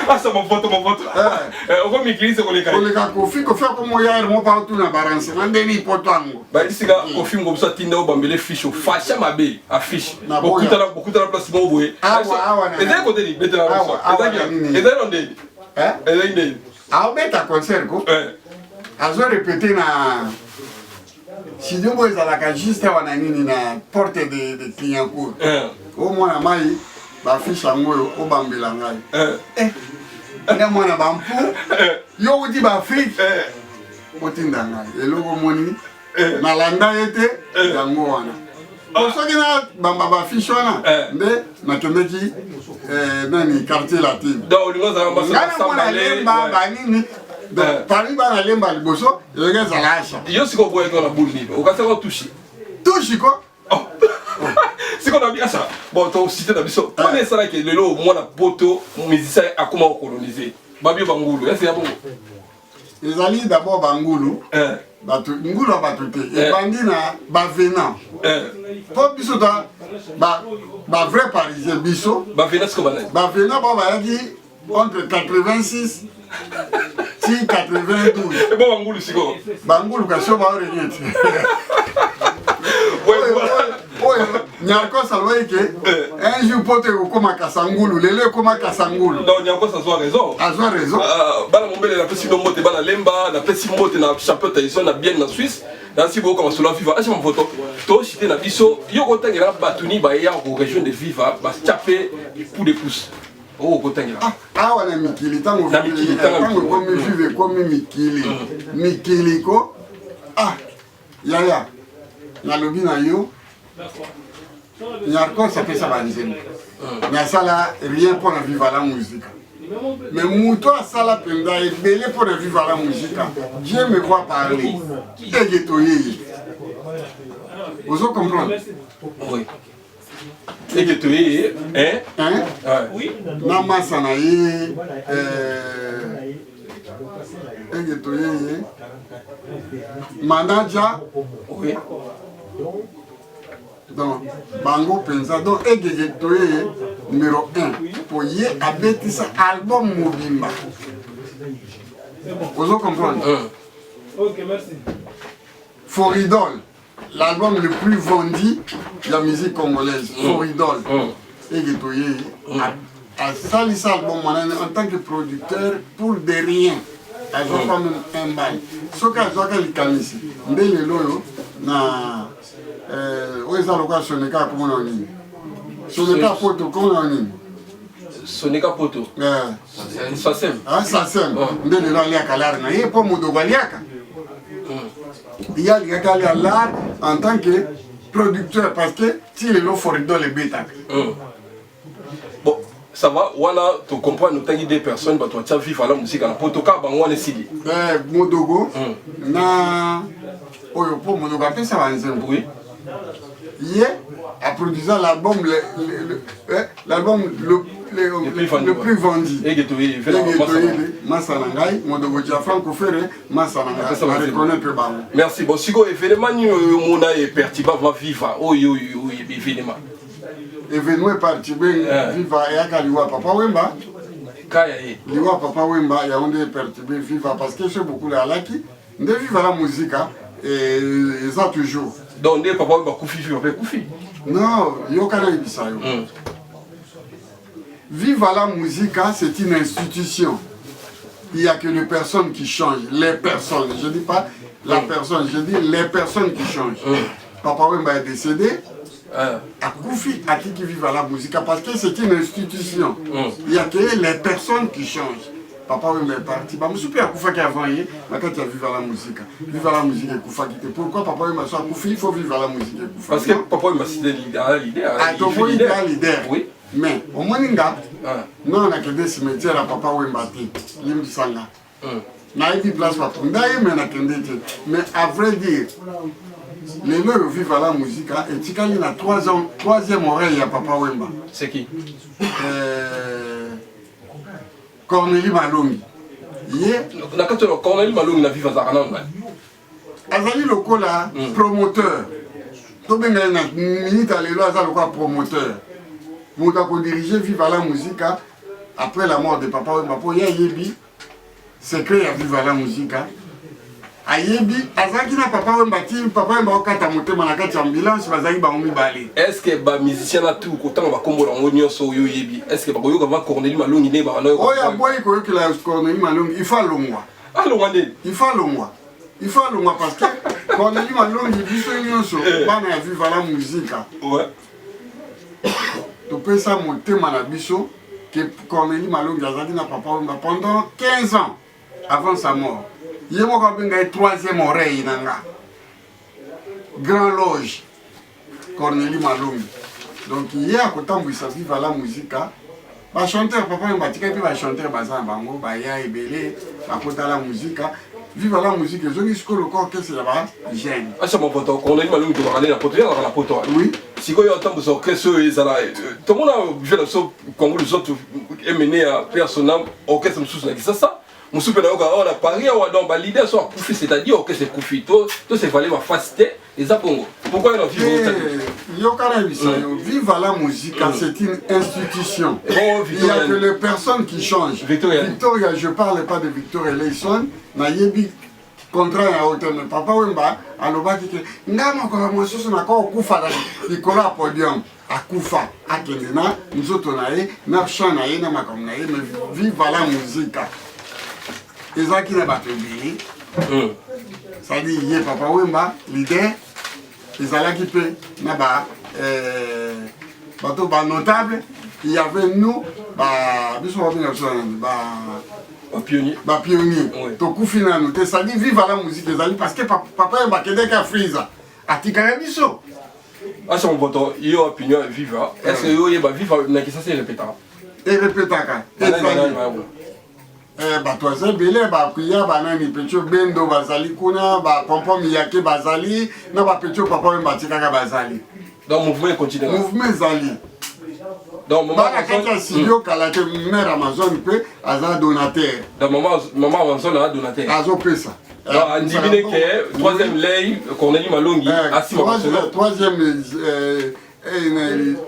Asa movoto movoto. Oko mikiliste koleka. Koleka Kofi, Kofi akomo ya mo pa tuna baranse na ndeni poto yango. Bayebisi nga Kofi Ngobisa atinda yo bambele fiche ofasha mabe affiche. Bokutana bokutana place moko boye. Awa awa na. Ezali kote ni betela awa awa na nini. Ezali na ndeni. Eh? Ezali ndeni. Aobeta concert ko. Azo répéter na studio moko ezalaka juste awa na nini na porte de Clignancourt. O mwana mai ba fiche yango oyo obambela ngai. Nga mwana bampu yo uti ba Afrique otinda ngai eloko omoni nalanda ye te yango wana. Soki na bamba ba fiche wana nde nakendeki nani quartier latine. Nga na mwana lemba banini. Donc parmi bana lemba liboso elenge ezala Asha. Yo sikoyo oboyaki wana boule nini? Okasaka otushi. Tushi ko. Sikoyo na bi Asha, bon to cité na biso. Pona esalaki lelo mwana poto musicien akoma ko coloniser. Babio bangulu, ese ya bongo. Ezali d'abord bangulu. Bato ngulu ya bato te ebandi na bavenant po biso ta ba ba vrai parisien biso bavenant sikoyo banani bavenant bao bayaki entre 86 ti 92 bo bangulu sikoyo bangulu kasi oyo baorenye te oyo Nyarkos alobaki ke un jour poto ekokoma Kasangulu, lelo ekoma Kasangulu. Donc Nyarkos azwa raison. Azwa raison. Bana Mombele napesi bino mbote, bana Lemba napesi mbote na champion Tyson na bien na Suisse. Nasi boyoka masolo ya Viva. Acha mvoto toshite na biso yo kotangela bato ni baye ko rejoindre Viva batya mpe coup de pouce. Oyo kotangela. Awa na mikili ntango ekomi Viva ekomi mikili. Mikili ko ah yaya nalobi na yo Nyarkos apesa banzembo mais asala rien mpo na Viva la Musica. Mais moto asala mpenza ebele mpo na Viva la Musica, Dieu me voit parler, ege toyeye. Ozo comprendre? Oui. Ege toyeye, hein? Hein? Na masa na ye ege toyeye manager. Oui. Donc bango mpenza donc egege toyeye numéro 1 po ye abetisa album mobimba. Ozo comprendre? Ok, merci. Foridol, l'album le plus vendu de la musique congolaise. Foridol. Ege toyeye asalisa album wana en tant que producteur pour de rien. Azwaka même un bail. Soki azwaka likanisi nde lelo oyo na oyo eza lokola Soneka komona nini? Soneka poto komona nini? Soneka poto. Sasem. Ah, Sasem. Nde lelo aliaka lar na ye po modoko aliaka. Ye alingaki alia lar en tant que producteur parce que ti lelo Foridol ebetaka. Bon, ça va, wana to comprendre otangi deux personnes bato batia Viva la Musica na poto kaka bango wana esili. Modogo na oyo po modogo apesa banzembo. Oui. Ye aproduisa l'album l'album le plus vendu. Ege toyeye masa na ngai modogo dia Franco Ferre masa na ngai na reconnaître bango. Merci. Bon sikoyo événement nini oyo omona e perturba vraiment Viva oyo oyo événement? Événement perturbé Viva eyaka liwa Papa Wemba. Kaya ye. Liwa Papa Wemba yango nde perturbé Viva parce que chez beaucoup alaki Nde Viva la Musica eza toujours. Donc nde papa oyo bakufi Viva mpe ekufi? Non, yoka nayebisa yo. Viva la Musica, c'est une institution. Il n'y a que les personnes qui changent. Les personnes. Je ne dis pas la personne, je dis les personnes qui changent. Papa Wemba est décédé. Akufi atiki Viva la Musica parce que c'est une institution. Il n'y a que les personnes qui changent. Papa Wemba est parti. Bamosusu mpe akufaki avant ye na kati ya Viva la Musica. Viva la Musica ekufaki te. Pourquoi Papa Wemba so akufi, il faut Viva la Musica ekufa? Parce que Papa Wemba, c'était leader. Ah, toboyi leader. Leader. Oui. Mais omoni nga, Ah. non, nakende cimetière ya Papa Wemba te, limbisanga. Nayebi place bakunda ye, mais nakende te. Mais à vrai dire, lelo oyo Viva la Musica etikali na troisième oreille ya Papa Wemba. C'est qui? Cornélie Malongi ye. Na kati ya Cornélie Malongi na Viva, azalaka nano nani? Azali lokola promoteur, tobenga ye na minute ya lelo, aza lokola promoteur, moto akodirige Viva la Musica après la mort de Papa Wemba, mpo ye ayebi secret ya Viva la Musica. Ayebi, azalaki na Papa Wemba ti Papa Wemba okata motema na kati ya ambulance, bazalaki bango mibale. Est ce que bamusicien na tout kotanga bakombo na yango nyonso oyo oyebi, est ce que bakoyoka va Cornélie Malongi nde baka? Oyo aboyi koyokela Cornélie Malongi, il faut alongwa. Alongwa nde? Il faut alongwa, il faut alongwa, parce que Cornélie Malongi, biso nyonso bana ya Viva la Musica, topesa motema na biso ke Cornélie Malongi azalaki na Papa Wemba pendant 15 ans avant sa mort. Ye moko abenga ye troisième oreille na nga, grand loge Cornélie Malongi. Donc ye akotambwisa Viva la Musica. Bachanteur, Papa Wemba atikaki mpe bachanteur, baza na bango, baya ebele, bakotala Musica. Viva la Musica ezongi sikoyo lokola orchestre ya bajeune. Acha Movoto, Cornélie Malongi tobaka nde na poto, ye azalaka na poto. Oui. Sikoyo atambusa orchestre oyo ezala, tomona vie na biso Kongo Luzoto emene ya pe ya sonam, orchestre mosusu na Kisasa, mosusu mpe nayoka awa na Paris awa. Donc baleader so akufi, c'est-à-dire orchestre ekufi, to se vale bafasi te, eza bongo. Pourquoi yo na Viva? Yoka na yebisa yo, Viva la Musica, c'est une institution. Bon, il y a que les personnes qui changent. Victoria. Victoria, je parle pas de Victoria Eleison, nayebi contrat ya yo te, mais Papa Wemba alobaki ke nga mokolo mosusu nakokufa na likolo ya podium. Akufa, akende na nzoto na ye, na chant na ye, na makambo na ye. Mais Viva la Musica ezalaki na bato ebele, c'est-à-dire ye Papa Wemba leader, ezalaki mpe na ba bato banotable. Il y avait nous, ba biso babenga biso nani, ba bapionnier. Bapionnier. Oui. Tokufi nanu te, c'est-à-dire Viva la Musica ezali parce que Papa Wemba akendeki afrisa, atikaka biso. Acha Movoto, yo opinion ya Viva, est ce que yo oyeba Viva na Kisasa erepetaka? Erepetaka, ezali. Bato baza ebele, bakuya banani, petio bendo bazali kuna, bapompon miyake bazali na bapetio Papa oyo batikaka bazali. Donc mouvement econtinue? Mouvement ezali. Donc mama Bana kati ya studio kala te, mare Amazon mpe aza donateur. Donc mama Amazon aza donateur? Azopesa. Donc andimi ne ke troisième lei Cornélie Malongi asima masolo. Troisième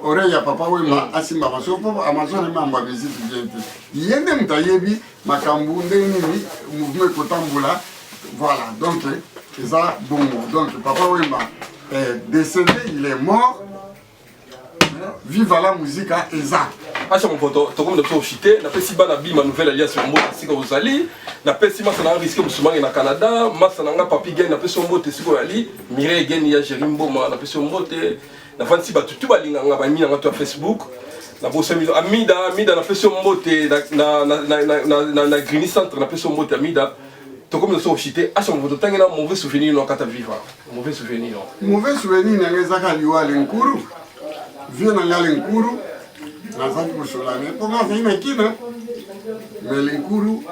oreille ya Papa Wemba asimba masolo, mpo Amazon emambo ya musique bien te. Ye nde moto ayebi makambo ndenge nini mouvement ekotambola. Voilà, donc eza bongo. Donc Papa Wemba est décédé, il est mort, Viva la Musica eza. Acha Movoto, tokomi na biso oshite. Napesi bana bima nouvelle alliance ya mbote esika ozali. Napesi masa na nga Riske Mosumange na Canada, masa na nga Papi Gen, napesi yo mbote esika oyali. Mireille Gen ya Géri Mboma, napesi yo mbote. Nafandisi bato tu balinganga, bami na nga to ya Facebook, nabosami Amida. Amida, napesi yo mbote na Grigny Centre, napesi yo mbote Amida. Tokomi na biso oshite. Acha Movoto, ntange na mauvais souvenir no akata Viva, mauvais souvenir no? Mauvais souvenir na nga ezaka liwa Lenkuru, vie na nga Lenkuru. Nazali kosola ne mpo nga azali na kina, mais Lenkuru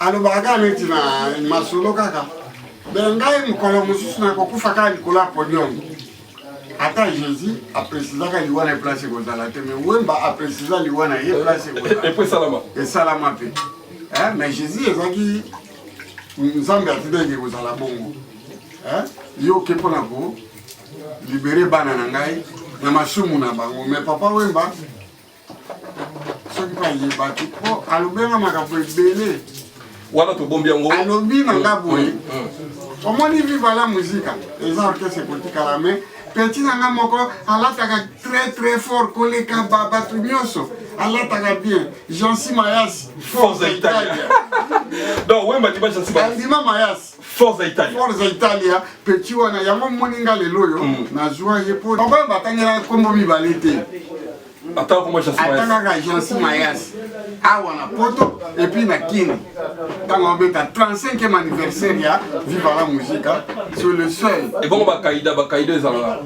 alobaka kaka neti na masolo kaka me ngai mokolo mosusu nakokufa kaka likolo ya podium. Ata Jésus aprécisaka liwa na ye place ekozala te, mais Wemba aprécisa liwa na ye place ekozala. Epo esalama. Esalama mpe. Mais Jésus ezalaki Nzambe atindaki ekozala bongo. Yo ke mpona ko libérer bana na ngai na masumu na bango. Mais Papa Wemba, soki mpe ayebaki, mpo alobenga makambo ebele. Wana tobombi yango. Alobi na nga boye, omoni Viva la Musica eza orchestre ekotikala, mais petit na nga moko alataka très très fort koleka bato nyonso, alataka bien, Jansi Mayasi. Forza Italia. Donc Wemba ndima Jansi Mayasi. Andima Mayasi. Forza Italia. Forza Italia, petit wana yango moni nga lelo oyo nazwa ye po papa oyo batangelaka nkombo mibale te. Atangaka Jansi Mayasi awa na poto et puis na Kini ntango abeta 35e anniversaire ya Viva la Musica sur le seul. Ebongo bakaida, bakaida ezalaka?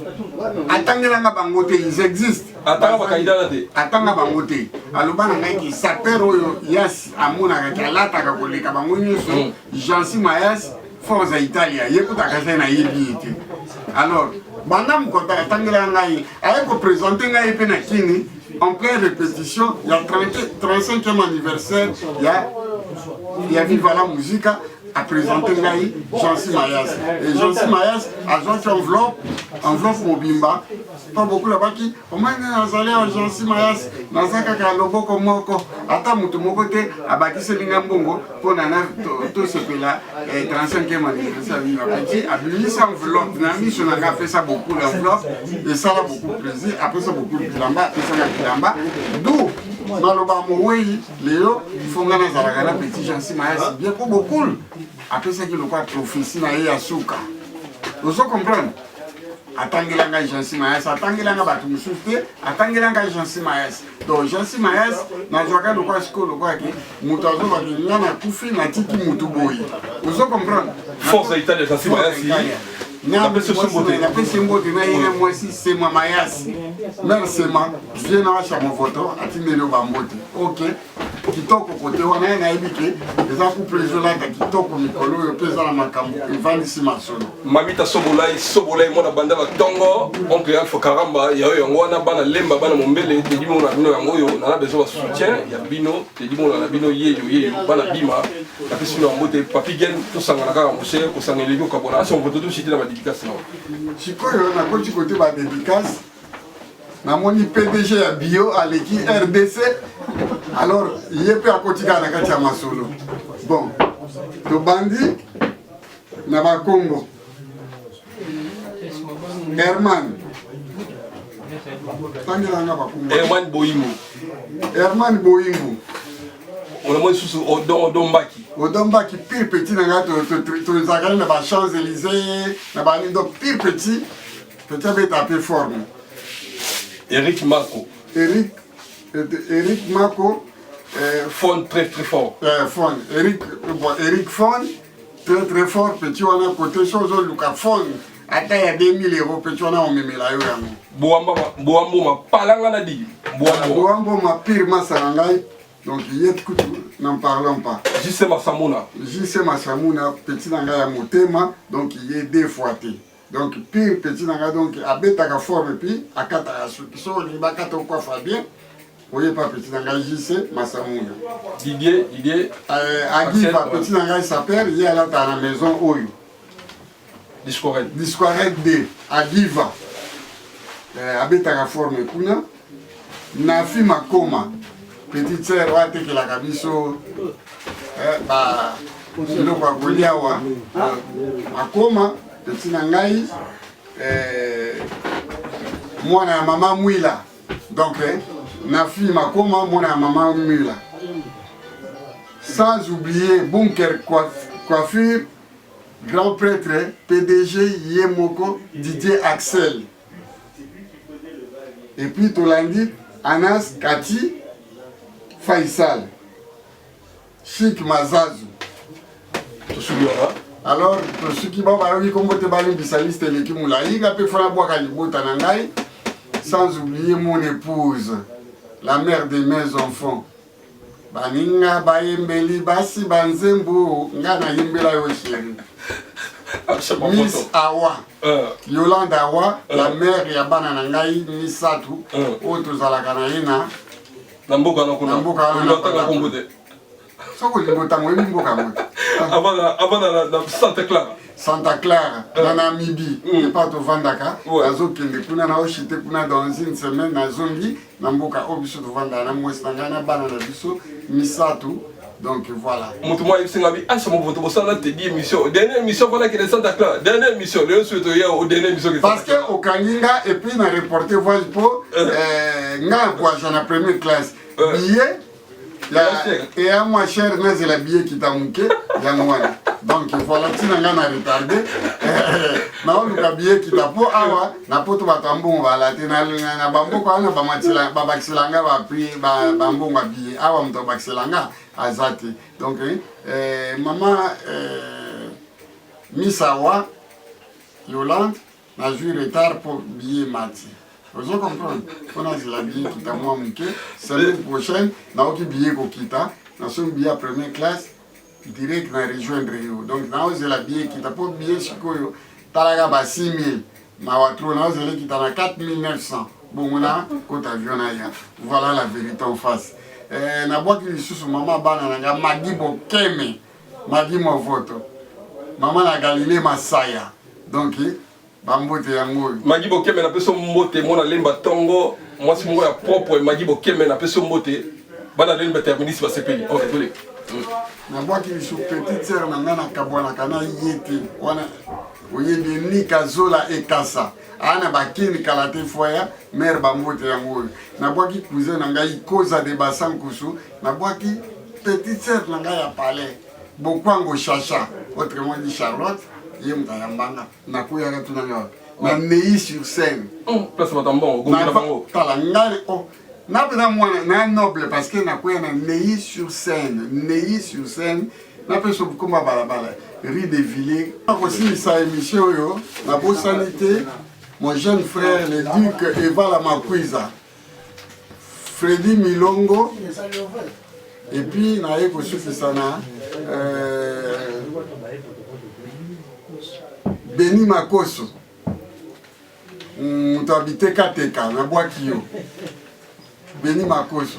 Atangelanga bango te, ils existent. Atanga bakaida na te? Atanga bango te. Aloba na ngai ki sapeur oyo Yasi amonaka ki alataka koleka bango nyonso, Jansi Mayasi, Forza Italia. Ye kutaka se nayebi ye te. Alors banda mokoto atangelaka ngai, aye koprésenter ngai mpe na Kini en pleine répétition ya 35e anniversaire ya Viva la Musica, aprésenter ngai Jansi Mayas. Et Jansi Mayas azwaki enveloppe mobimba mpo bokula baki omoni nazali awa. Jansi Mayas, naza kaka loboko moko, ata moto moko te abakiseli nga mbongo mpo na tosepela 35e anniversaire Viva. Petit abimisa enveloppe na miso na nga, apesa beaucoup enveloppe, esala beaucoup plaisir. Apesa beaucoup bilamba, apesaka bilamba du maloba mowei. Lelo fo nga nazalaka na petit Jansi Mayasi bien mpo bokul apesaki lokwa prophétie na ye ya suka. Ozo comprendre? Atangela ngai Jansi Mayasi, atangela ngai bato mosusu te, atangela ngai Jansi Mayasi. Donc Jansi Mayasi nazwaka lokwa sikoyo lokwaki moto azobaki nga nakufi natiki motu boye. Ozo comprendre? Forza Italia, Jansi Mayasi. Napesi mbote na ye na mwasi Sema Mayasi, mare Sema vie na washa movoto atindeli yo bambote. Ok, kitoko kote wana ye nayebi ke eza couple ezolata kitoko mikolo oyo mpe eza na makambo evandisi masolo. Mamita Sobolai, Sobolai mwana banda la tongo, oncle Alpha Karamba ya oyo yango wana, bana Lemba, bana Mombele, tedi mona bino yango oyo nana besoin ba soutien ya bino, tedi mona na bino yeyo yeyo, bana Bima, napesi bino yango te. Papi Gen, tosangana kaka moshe kosangana eleki okabona. Asi movoto toshite na badédicace na Sikoyo nakoti kote badédicace, namoni PDG ya bio aleki RDC, alors ye mpe akoti kaka na kati ya masolo. Bon, tobandi na bakongo. Herman, tangelanga bakongo. Herman Boyingo. Herman Boyingo. Onamoni susu Odon, Odon Mbaki. Odon Mbaki, pire petit na ngai, tozalaka na ba Champs Élysées na banini, donc pire petit, petit abeta mpe forme. Eric Mako. Eric Mako. Fon très très fort. Fon Eric, bon, Eric Fon très très fort, petit wana kote so ozoluka fon ata ya 2000 euros, petit wana omemela yo yango. Boamba, Boambo mapalanga na di Boambo. Boambo ma pire masa na ngai, donc ye kutu n'en parlons pas. JC Masamuna. JC Masamuna, petit na ngai ya motema, donc ye deux fois te, donc pire petit na ngai, donc abetaka forme puis akataka suki. So olingi bakata okwafa bien, oyepa petit na ngai JC Masamuna. Didier, Didier. Agiva, petit na ngai saper, ye alataka na maison oyo. Discoret. Discoret d Agiva, abetaka forme kuna. Nafi Makoma, petite sœur oyo atekelaka biso ba biloko ya kolia awa, Makoma petit na ngai, mwana ya mama Mwila. Donc Nafi Makoma, mwana ya mama Mwila. Sans oublier Bunker Coiffure, grand prêtre PDG ye moko Didier Axel. Et puis tolandi Anas Kati Faisal Chic Mazazu. Tosuki wana. Alors tosuki bao bayoki kombo te, balimbisa, liste eleki molai. Nga mpe fona bwaka libota na ngai, sans oublier mon épouse, la mère de mes enfants. Baninga bayembeli basi banzembo, nga nayembela yo chéri, Miss Awa, Yolande Awa, la mère ya bana na ngai misato oyo tozalaka na ye na Na mboka na kuna. Na mboka wana. Otanga kombo te. Soki olingi otanga, oyebi mboka yango te. Avant na Santa Clara. Santa Clara na Namibie, epa tovandaka. Nazokende kuna, naoshite kuna dans une semaine, nazongi na mboka oyo biso tovandaka na mwasi na ngai na bana na biso misato. Donc voilà. Moto moko ayebisi nga bi Asha Movoto bosala na Teddy émission. Dernière émission voilà que Santa Clara. Dernière émission lelo soki toya au dernière émission que Parce que okangi nga et puis na reporter voyage po euh, nga voyage na première classe. Billet ya eya mwa cher nazela billet kita moke yango wana. Donc voilà ntina nga na retardé naoluka billet kita po awa na poto bato ya mbongo bala te na bamboka wana babakisela nga baprix bambongo ya billet awa moto abakisela nga aza te. Donc eh, mama eh, misawa Yolande nazwi retard mpo billet mati ozo comprendre mpo nazela billet kita mwa moke semaine prochaine naoki billet kokita nasombi billet ya première classe direct na rejoindre yo. Donc naozela billet kita mpo billet sikoyo talaka ba 6000 mawa trop, naozela ekita na 4900 bongo na kota avion na ya. Voilà la vérité en face. Eh, nabwaki lisusu mama bana na nga Magi Bokeme, Magi Movoto, mama na Galilée Masaya. Donc bambote yango oyo. Magi Bokeme napesi yo mbote, mwana lemba tongo, mwasi moko ya propre. Magi Bokeme napesi yo mbote, bana lemba terminus basepeli. Ok, tole. Nabwaki lisusu petite sœur na ngai nakabwanaka na ye te wana oyebi Nika Zola Ekasa aa na bakini kala te foya mare bambote yango oyo. Nabwaki cousin na ngai Koza de Basankusu, nabwaki petite sœur na ngai ya palais Bokwango Chacha, autrement dit Charlotte, ye moto ayambanga nakoyaka tunanga wapi na Neuilly sur Seine. Place bato ya mbongo gombi na bango. Tala ngai oh na mpenza mwana na noble parce que nakoya na Neuilly sur Seine, Neuilly sur Seine napesa komba balabala rue de Villiers. Nakosilisa émission oyo nabosani te mon jeune frère le duc Evala Makwiza, Freddy Milongo, et puis naye kosukisa na Beni Makoso, moto abitekateka nabwaki yo Beni Makoso.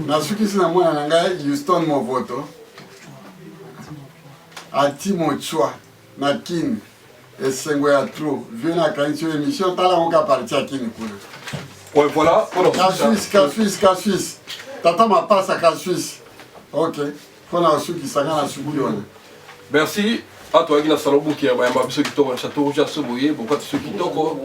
Nasukisi na mwana na ngai Houston Movoto ati Motswa na Kin, esengo ya trop vieux nakanisi yo émission tala yango ka parti ya Kin kuna. Ouais, voilà. Ka Suisse, ka Suisse, ka Suisse. Tata mapasa ka Suisse. Ok. Mpona kosukisa nga na suki wana. Merci. Awa toyaki na salon buki ya bayamba biso kitoko na Château Rouge ya Soboye, bokati biso kitoko.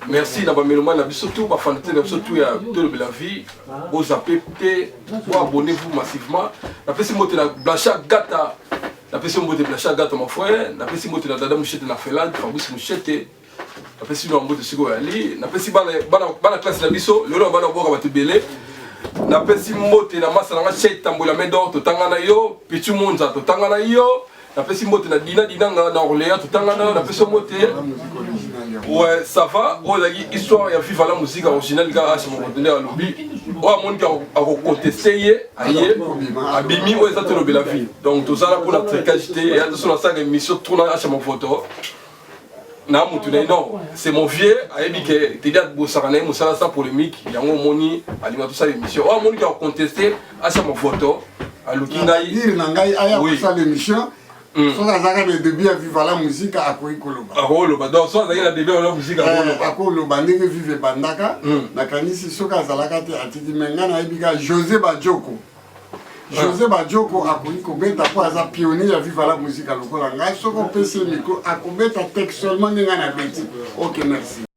Merci na bamélomane na biso tout, bafanate na biso tout ya Tolobela Vie. Bozape te, boabonnez-vous massivement. Napesi mbote na Blanchard Gata, napesi mbote Blanchard Gata mon frère, napesi mbote na Dada Mushete na Finlande, Fabrice Mushete, napesi bino mbote sikoyo ali, napesi bana, bana, bana classe na biso lelo bana boka bato ebele. Napesi mbote na masa na nga Sheikh Tambola Medor, totanga na yo, Pichu Monza, totanga na yo. Napesi mbote na Dina Dinanga na Orléans, totanga na yo, napesi mbote. Ouais, ça va. Oyo ezalaki histoire ya Viva la Musique originale kaka H Mokoto nde alobi. Oyo amoniki akoconteste ye, aye abimi. Oyo eza Tolobela Vie. Donc tozala mpona tricage te. Ya toso nasalaka émission trop na H Mokoto na mutu na ye. Non, c'est mon vieux, ayebi ke Tedi abosaka na ye mosala sans polémique. Yango omoni alinga tosala émission. Oyo amoniki akoconteste H Mokoto aluki ngai. Dire na ngai aya kosala émission soki azalaka na début ya Viva la Musique akoki koloba. Akoloba. Donc so azalaki na début ya la musique akoloba. Akoloba ndenge Vive ebandaka. Nakanisi soki azalaka te atiki me ngai nayebi kaka José Bajoko. José Bajoko akoki kobeta mpo aza pionnier ya Viva la Musique lokola ngai. Soki opesi ye micro akobeta textuellement ndenge ngai nabeti. Ok, merci.